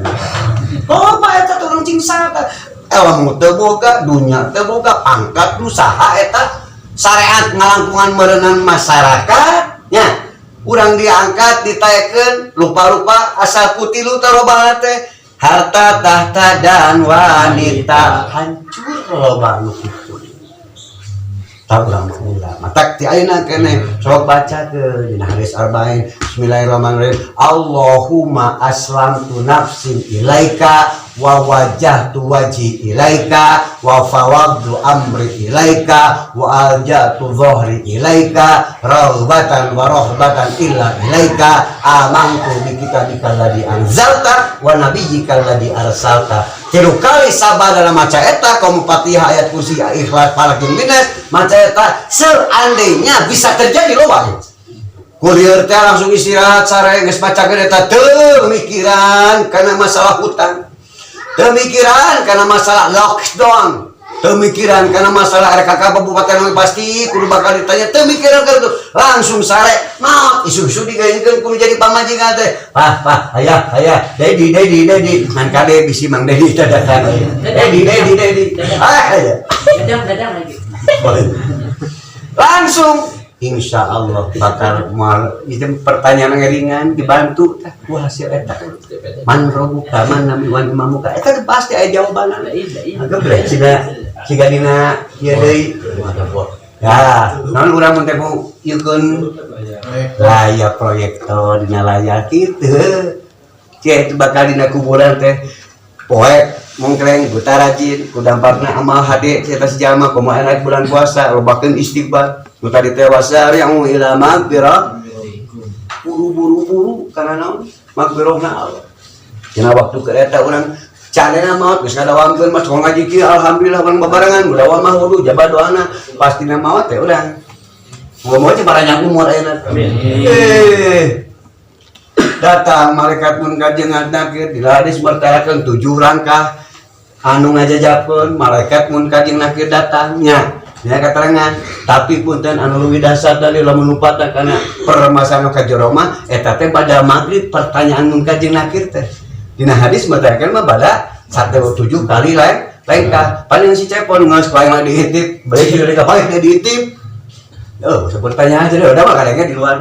Oh pak eta turun cing saha ilmu teu boga dunya teu boga pangkat nu saha eta syariat ngalangkungan meureunan masyarakat nya urang diangkat ditaekeun lupa-lupa asal kutilu tarobana teh harta tahta dan wanita hancur loba nu kitu. Tah urang mah ulah matak ti ayeuna keneh sok bacakeun dina hadis arba'in bismillahirrahmanirrahim Allahumma aslamtu nafsi ilaika wa wajjahtu wajhi ilaika wa fawadtu amri ilaika wa alja'tu dhahri ilaika raghbatan wa rahbatan illa ilaika amantu bi kitabika alladzi anzalta wa nabiyyika alladzi arsalta. Tilu kali sabar dalam maca eta kaum Fatihah ayat kursi ikhlas falaq jeung binas maca eta seandainya bisa terjadi loba kuliah teh langsung istirahat sare geus bacakeun eta teu mikiran kana masalah hutang, teu mikiran kana masalah lockdown, teu mikiran kana masalah RKK kabupaten pasti kudu bakal ditanya, teu mikiran kana itu langsung sare maot isu-isu digainkeun kudu jadi pamajikan teh pah pah ayah ayah dedi dedi dedi ngan kade bisi mang dedi teh datang dedi dedi dedi ah ayah Dadang dadang lagi. Langsung insya Allah bakal mual itu pertanyaan ringan dibantu tah ku hasil eta man robuka man nami wan imamuka eta pasti aya jawabanna. Geblek siga siga dina ieu deui ya naon urang mun teh mau ieukeun layar proyektor dina layar kitu cia itu bakal dina kuburan teh poe mongkleng buta rajin ku dampakna amal hade cia si jalma kumaha naik bulan puasa lobakeun istighfar nu tadi teh wasari'u ila magfirah buru-buru karena naon magfirahna Allah dina waktu ke eta urang cadena maot geus ngadawamkeun mah sok ngaji kieu alhamdulillah urang babarengan mudawamah mah wudu jaba doana pastina maot teh urang moga-moga teh paranjang umur ayeuna. Amin. Datang malaikat munkar jeung nakir di hadis mertarakeun 7 rangkah anu ngajajakeun malaikat munkar jeung nakir datangnya nya keterangan tapi punten anu leuwih dasar dari lamun lupatna kana permasalahan ka jero mah eta teh pada maghrib pertanyaan munkar jeung nakir teh dina hadis mertarakeun mah pada 1 7 kali lain lengkah paling si cepon geus lain mah diintip balik dari ka balik diintip. Oh, pertanyaan aja deh, udah mah kadangnya di luar.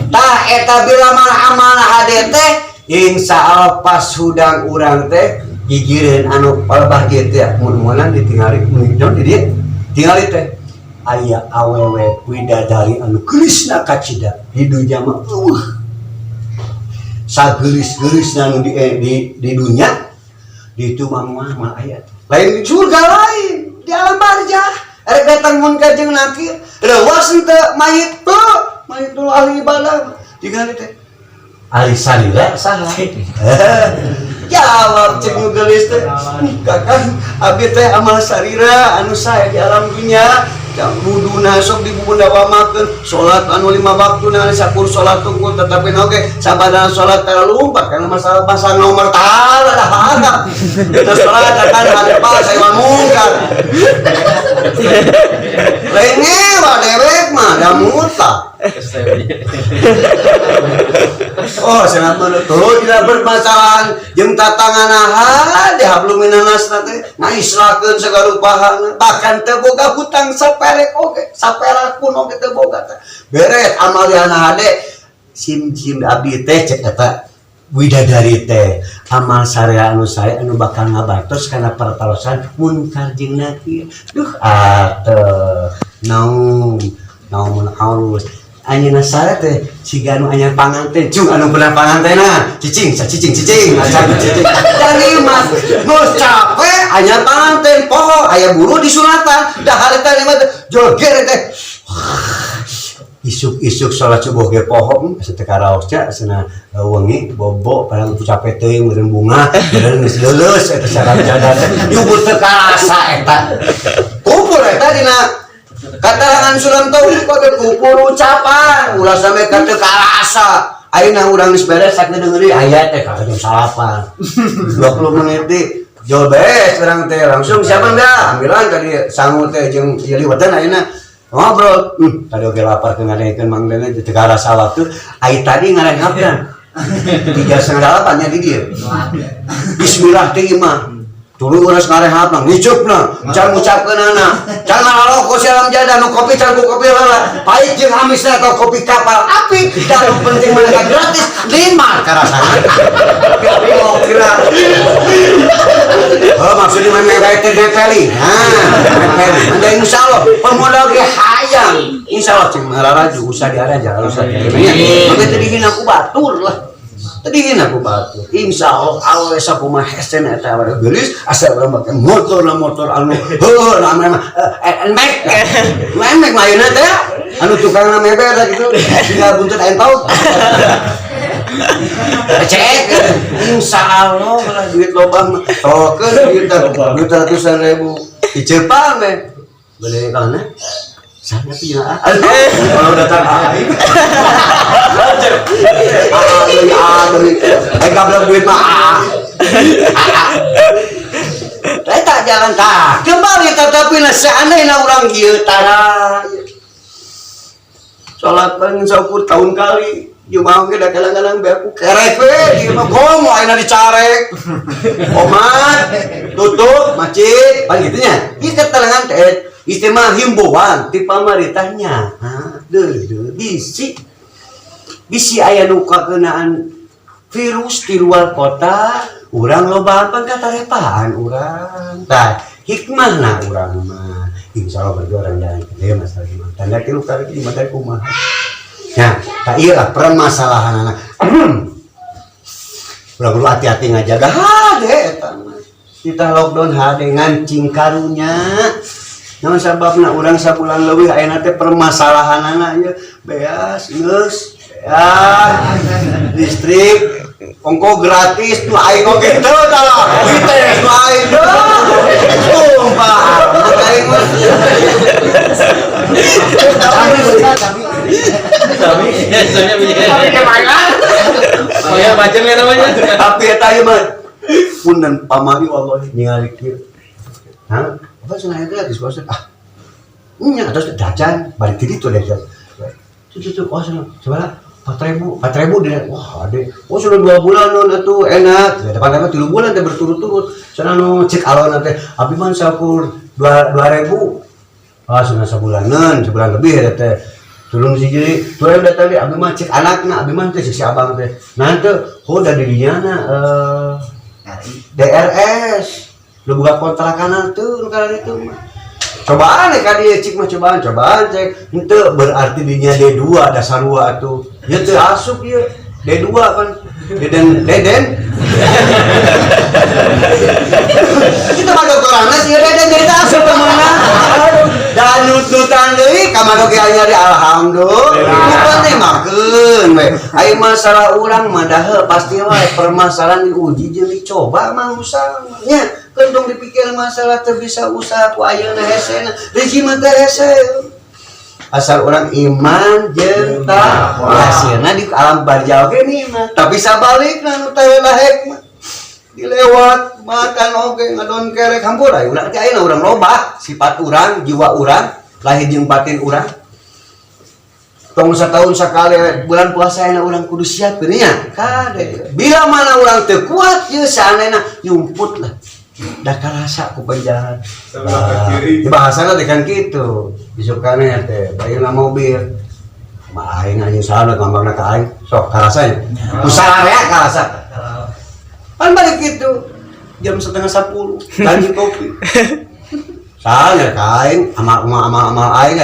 Tah eta bila mana amanah hade teh insya Allah pas hudang urang teh gigireun anu palebah ieu teh mun-munan ditingali mun di dieu tingali teh. Aya awewe widadari anu geulisna kacida di dunya mah euweuh. Sageulis-geulisna nu di dunya di itu mah moal moal aya. Lain di surga, lain di alam barzah. Erek datang munkar jeung nakir, reuwas henteu mayit teu, mayit nu ahli ibadah tinggal teh. Ari salila saha? Jawab cek nu geulis teh, "Kakang, abdi teh amal sarira anu sae di alam dunya, jam wuduna sok dibubundawamakeun, salat anu lima waktu na sakur salat tungkul, tetapi oge sabada salat terlumpat karena masalah pasang nomor tara dah harap. Eta salat akan harap saya mungkar." Lain ngewa dewek mah da muta. Oh, sangat menurut tidak bermasalahan jeung tatanganahan di hablum minannas teh ngaislakeun sagarupahan, bahkan teu boga hutang saperek oge, saperak pun oge teu boga teh. Beres amaliyahna hade sim sim abdi teh, cek eta widadari teh, amal syariah anu sae anu bakal ngabartos kana pertarosan munkar jeung nakir. Duh atuh naum naumun arus anjeunna sare teh siga nu anyar panganten, cung anu pernah pangantena cicing cicing cicing acan cicing dari mah geus capek anyar panganten, poho aya buru disunatan, dahar teh mah joger teh. Isuk-isuk sholat subuh ge poho, asa teu karaos nya, cenah wengi bobo padahal ku capek teuing meureun bunga meureun geus leuleus eta sarap jadah teh nyubur teu karasa. Eta kupur eta dina katarangan sulam tauhid kode kupur ucapan ulah sampai ka teu karasa. Ayeuna urang geus beres sakedeung deui aya teh ka jam 9 20 menit di jol beres urang teh langsung siapa enggak ambilan tadi sangu teh jeung ieu liwetan. Ayeuna ngobrol, tadi oge lapar ke ngadengekeun Mang Dene teu karasa waktu. Ai tadi ngarehapna 7.30 nya di dieu. Bismillah teh mah tuluy urang ngarehapna, ngicupna can ngucapkeunana, can ngalaloko si alam jada nu kopi can ku kopi lala pahit jeung amisna atau kopi kapal api dan nu penting mereka gratis lima karasana. Oh kira. Oh, maksudnya mah mewek teh nepeli. Nah, nepeli. Manda insyaallah pemuda ge hayang. Insyaallah cing mararaju usah diaraja usah diaraja. Maka teu dihina ku batur lah. Teu dihina ku batur. Insyaallah awe sakumaha hesen eta awe geulis asa urang make motor lah, motor anu heuh namanya mah Nmax. Nmax mah ayeuna teh anu tukangna meber gitu tinggal buntut ayam pauk. Cek, insya Allah lah duit loba mah. Tokeun duit duit ratusan ribu. Diceupang we. Beli kana? Sana punya. Kalau datang aing. Ah, deui, ah, deui. Eh, gablek duit mah ah. Eta jalan tah. Kembali tetapi nah seandainya urang ieu tara. Salat paling saukur tahun kali. Jumaah ge da kadang-kadang be aku kerek we ieu mah komo ayeuna dicarek. Omat tutup masjid paling gitu nya. Ieu keterangan teh istimewa himbauan ti pamarintahnya. Hah, deui deui bisi bisi aya nu kakeunaan virus di luar kota, urang lobaan pan katarepaan urang. Tah, hikmahna urang mah insya Allah bagi orang jalan gede masalah gimana tanda tilu kali di mata kumaha. Nah, tak iya permasalahan anak urang perlu hati-hati ngajaga hade eta mah. Kita lockdown hade ngancing karunya. Naon sababna urang sabulan leuwih ayeuna teh permasalahanana ieu beas geus beas, listrik ongko gratis nu aing oge teu tah wites nu aing deuh sumpah amat aing mah. Sami, sami. Oh ya, macam ya namanya. Tapi eta ieu mah punten pamali wallahi ningali kieu. Hah? Apa cenah gratis bos? Ah. Nya terus jajan balik ti ditu jajan. Tuh tuh tuh, oh cenah sabaraha? 4.000, 4.000 dia. Wah, ade. Oh, sudah 2 bulan non atuh enak. Ya, depan mah 3 bulan teh berturut-turut. Cenah nu cek alon teh, abdi mah saukur 2.000. Ah, sudah sebulanan, sebulan lebih ya teh. Turun si jadi, turun datang di abdi mah cek anakna, abdi mah teh cek si abang teh. Nanti, oh dari dinya na DRS. Lu buka kontrakan tuh, nu karena itu mah. Cobaan ka dieu cik mah, cobaan, cobaan cek. Henteu berarti dinya D2 dasar atuh. Ieu teu asup ieu. D2 kan. Deden deden. Kita mah doktoranna sih deden jadi teu asup ka mana. Dan nut-nutan deui ka mana ge nyari alhamdulillah. Bukan nemakeun we. Ai masalah urang mah dahe pasti wae permasalahan diuji jeung dicoba mah usahanya. Kendong dipikir masalah teu bisa usaha ku ayeuna hesena. Rezeki mah teh hese. Asal orang iman jeung takwa. Hasilna di alam barzah oge nikmat. Tapi sabalikna nu teh lahek mah dilewat makan oge ngadon kerek hampura urang teh ayeuna urang loba sifat urang, jiwa urang, lahir jeung batin urang. Tong setahun sekali bulan puasa ayeuna urang kudu siap nya. Kade. Bila mana urang teu kuat ieu saanena nyumput lah. Da karasa ku penjahat. Di bahasana teh kan kitu. Disukana teh bayeuna mobil. Ma aing anjing salah ngambangna ka aing. Sok karasanya. Ku sararea karasa. Kan balik gitu. Jam 9.30 lanjut kopi. Salah ka aing amal amal amal amal aing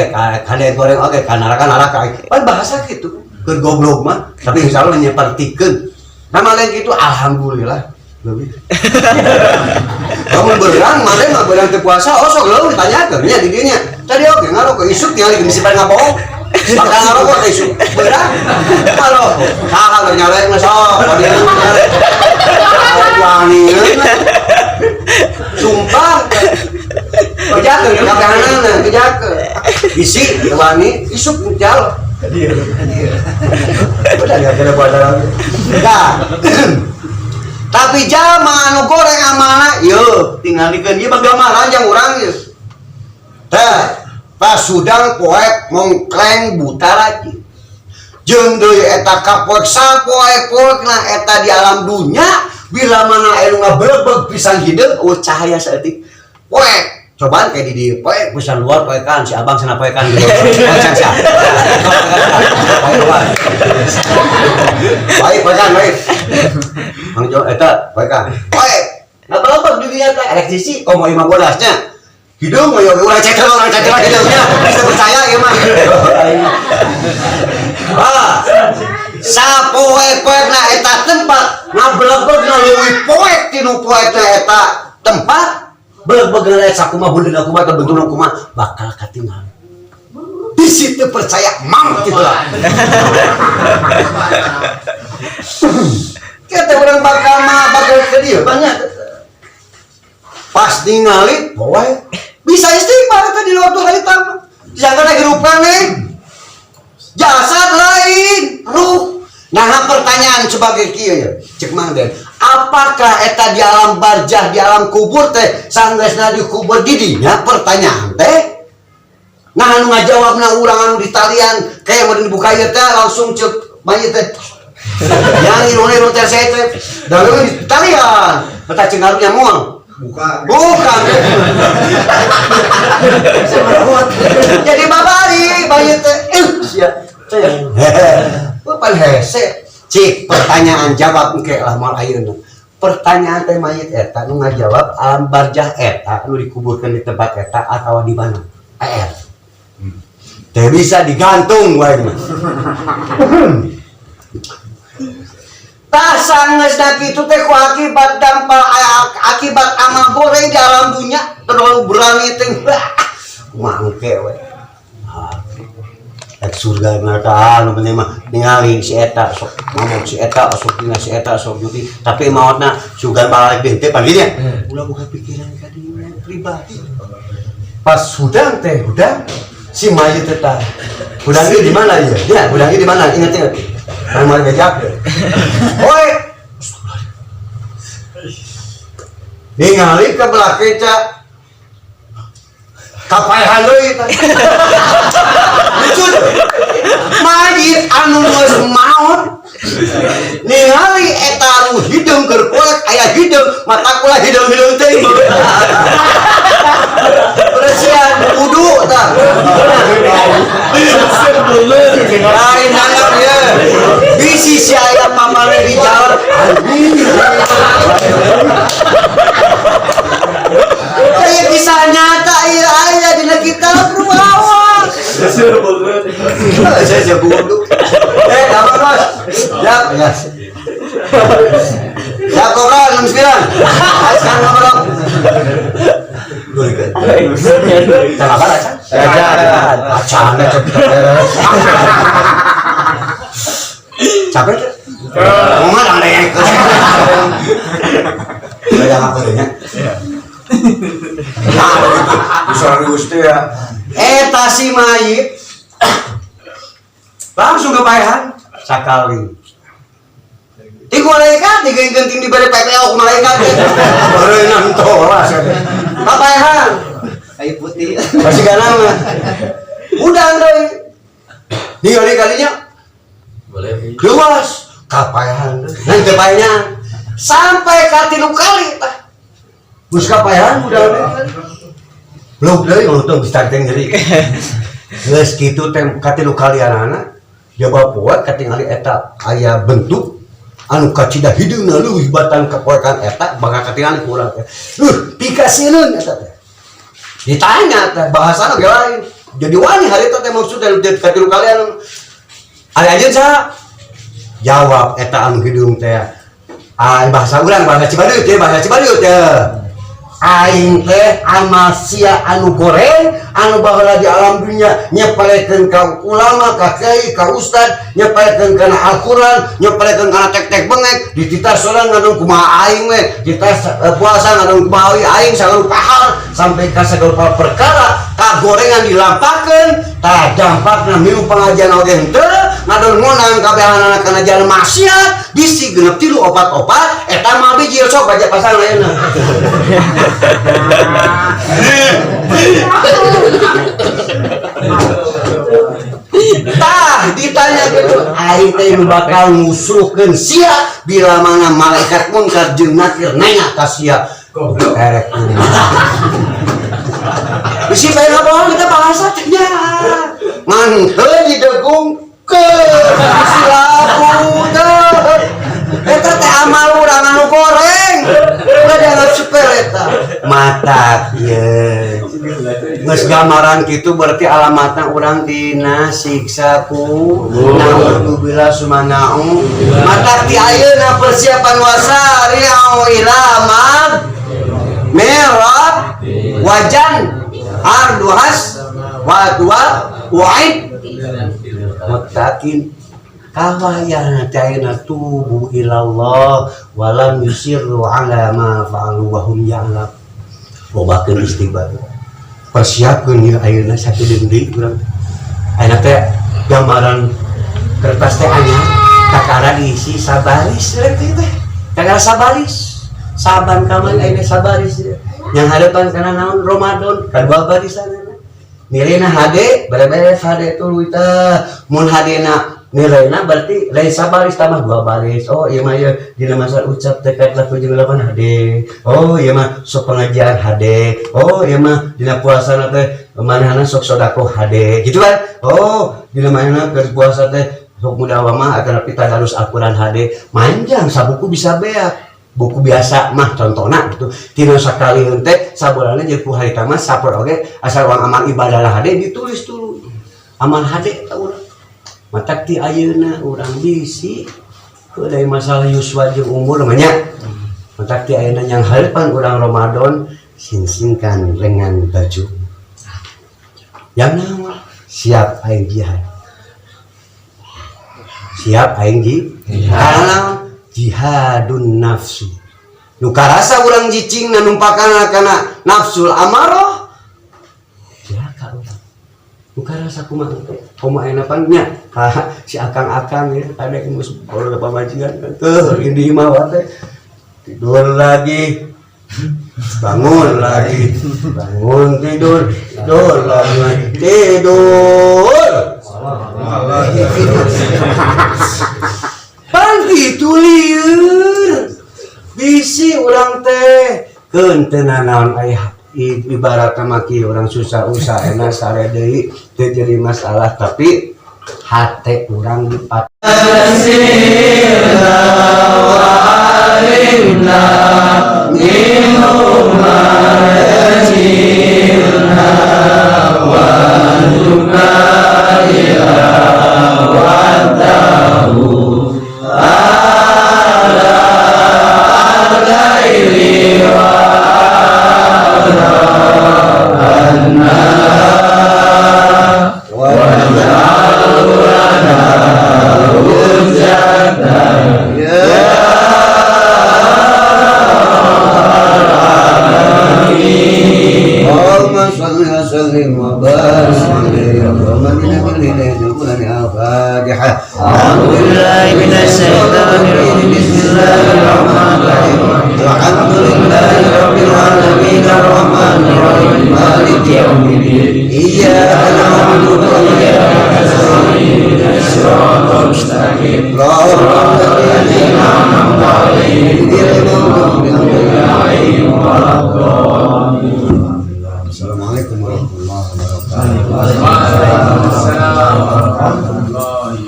kade goreng oge ka neraka neraka aing. Pan bahasa kitu. Keur goblok mah, tapi insyaallah nyepertikeun. Nama lain kitu alhamdulillah. Leuwih. Kamu berang, mana mah berang teu puasa, oh sok leuwih ditanyakeun nya di dieu nya. Tadi oge ngarokok isuk tinggal geus simpan ngabohong. Bakal ngarokok teh isuk. Berang. Ngarokok. Saha nu nyarek mah sok, badieu nyarek. Wani. Sumpah. Kejakeun kabehanana, kejakeun. Isi wani isuk jal. Udah enggak ada puasa lagi. Nah. Tapi jalma anu goreng amalna yeuh tingalikeun ieu mah gambaran jang urang ieu. Tah, pas sudang poek mongkleng buta lagi. Jeung deui eta kapoek sapoek-poekna eta di alam dunya bila mana anu ngabelebeg pisan hideung eueuh cahaya saeutik. Poek cobaan kayak di dieu poek pisan luar poekan si abang sana poekan gitu. Poekan sia. Baik poekan baik. Mang Jo eta poekan. Poek. Ngabelebeg di dieu teh erek sisi komo imah bodasnya. Hidung mah urang cekel hidungnya. Bisa percaya ieu mah. Ah. Sapoek-poekna eta tempat ngabelebegna leuwih poek tinu poekna eta tempat belebegna eta sakumaha bundeuna kumaha teh bentukna kumaha bakal katinggal. Di situ percaya mang kitu lah. Kita orang bakal mah bakal ke dieu banyak. Pas ningali poek bisa istighfar teh di waktu hari tamu. Jangan hirupan nih. Jasad lain, ruh. Nah, pertanyaan sebagai kieu ya, cek Mang Den. Apakah eta di alam barjah, di alam kubur teh sanggeusna dikubur di dinya pertanyaan teh? Nah, anu ngajawabna urang anu di talian kayak mun dibuka ieu teh langsung cek mayit teh. Yang irung-irung teh saya teh dalam di talian. Eta cengarnya moal. Bukan. Bukan. Jadi babari mayit teh. Sia. Bukan hese. Cik, pertanyaan jawab engke lah moal ayeuna. Pertanyaan teh mayit eta nu ngajawab alam barjah eta nu dikuburkeun di tempat eta atawa di mana? AR. Teh bisa digantung wae mah. Tah sangeusna kitu teh ku akibat dampak akibat amal goreng di alam dunya terlalu berani teh. Kumaha engke we. Ek surga neraka anu penting mah ningali si eta sok ngomong si eta sok dina si eta sok judi tapi maotna surga balik deui teh panggilnya ulah buka pikiran ka dieu pribadi. Pas hudang teh hudang si mayit teh tah. Hudang ieu di mana ieu? Dia hudang ieu di mana? Ingat ingat. Kan moal ngejak. Oi. Ningali ka belakang ca. Kapaehan deui tah. Lucu tuh. Mayit anu geus maot ningali eta anu hideung keur poek aya hideung mata kula hideung-hideung teh. Bersihan wudu tah. Lain nanggap ya. Bisi si aya pamane di jalan. Anjing. Kayak kisah nyata iya aya dina Can apa acan? Acan. Acan beres. Capek tuh? Ngomong ada yang banyak apa ya? Nah, serius tuh ya. Eta si mayit langsung kepayahan sakali. Ti malaikat digeung-genting dibere PPO ku malaikat. Bareunang tolas. Kapayahan. Kayu putih. Masih ganang mah. Udah deui. Ningali kalinya Boleh. luas kapayahan. Nanti payahan sampai ka tilu kali tah. Geus kapayahan udah belum deui untung bisa teh nyeri. Geus kitu teh ka tilu kalianana jaba poe katingali eta aya bentuk anu kacida hideungna leuwih batan kapoekan eta bakal katingali ku urang teh. Pikasieun eta teh. Ditanya teh bahasana ge lain. Jadi wani harita teh maksudnya ka tilu kalian aya anjeun saha? Jawab eta anu hideung teh. Ah bahasa urang bahasa Cibaduyut teh, bahasa Cibaduyut teh. Aing teh amal sia anu goreng anu baheula di alam dunia nyepelekeun ka ulama, ka kiai, ka ustad, nyepelekeun kana Al-Qur'an, nyepelekeun kana tek-tek bengek, dititah sorangan ngadon kumaha aing we, dititah puasa ngadon kumaha aing sagala pahal sampai ka sagala perkara kagorengan dilampakeun, tah dampakna milu pengajian oge henteu, ngadon ngonang kabehanana kana jalan maksiat, bisi genep tilu opat-opat eta mah bijil sok baca pasang ayeuna. Tah ditanya gitu, aing teh nu bakal ngusruhkeun sia bila mana malaikat munkar jeung nakir nanya ka sia. Goblok. Erek. Bisi bae ngabohong kita bahasa teh nya. Ngan heuh didegungkeun bisi laku teh. Eta teh amal urang anu goreng. Ulah dianggap sepele eta. Mata ieu. Geus gambaran kitu berarti alamatna urang dina siksa ku naudzubillah sumanau. Mata ti ayeuna persiapan wasari'u ila mag merah wajan arduhas wa dua wa'id muttaqin kawayana ta'ina tubu ilallah walam yusirru ala ma fa'alu wa hum ya'lam. Lobakeun istighfar. Persiapkeun ieu ayeuna sakedeung deui urang. Ayeuna teh gambaran kertas teh anyar kakara diisi sabaris teh teh. Kakara sabaris. Saban kamari ayeuna sabaris. Yang hadapan kana naon Ramadan kadua barisan. Nilaina HD beres HD tuluy teh. Mun HD-na nilainya berarti lain sabaris tambah dua baris. Oh iya mah ieu dina masa ucap tekad laku jeung lapan HD. Oh iya mah sok pengajian HD. Oh iya mah dina puasa teh manehna sok sedekah HD. Gitu kan? Oh dina manehna keur puasa teh sok mudawamah atanapi tadarus Al-Qur'an HD. Manjang sabuku bisa beak. Buku biasa mah contohna gitu. Tina sakali teh sabulanna jeung ku harita mah sapoe oge asal urang amal ibadah lah HD ditulis dulu. Amal HD eta urang. Matak ti ayeuna urang bisi dari masalah yuswa jeung umur mah nya. Matak ti ayeuna yang harapan urang Ramadan singsingkan lengan baju. Yang naon? Siap aing jihad. Siap aing jihad. Jihadun nafsu. Nu karasa urang cicingna numpakan kana nafsul amarah. Jihad urang. Nu karasa kumaha teh? Kumaha ayeuna pan nya? Ka si akang-akang ya, ada yang geus bola pamajikan kan. Teuh, ini mah teh. Tidur lagi. Bangun lagi. Bangun tidur, tidur lagi. Tidur. Pan kitu lieur. Bisi urang teh keun teu nanaon aya ibaratna mah kieu urang susah usaha enak sare deui teu jadi masalah tapi hate urang dipat. وسلم وبارك عليه. اللهم اهدنا بالهداية القرآن. الفاتحة. أعوذ بالله من الشيطان الرجيم. بسم الله الرحمن الرحيم. الحمد لله رب العالمين، الرحمن الرحيم، مالك يوم الدين، إياك نعبد وإياك نستعين، اهدنا الصراط المستقيم، صراط الذين أنعمت عليهم، غير المغضوب عليهم ولا الضالين. السلام عليكم ورحمة الله وبركاته. وعليكم السلام ورحمة الله وبركاته.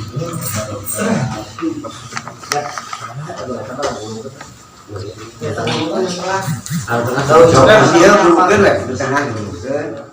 Sok, iya, bukan lah, di tengah, bukan.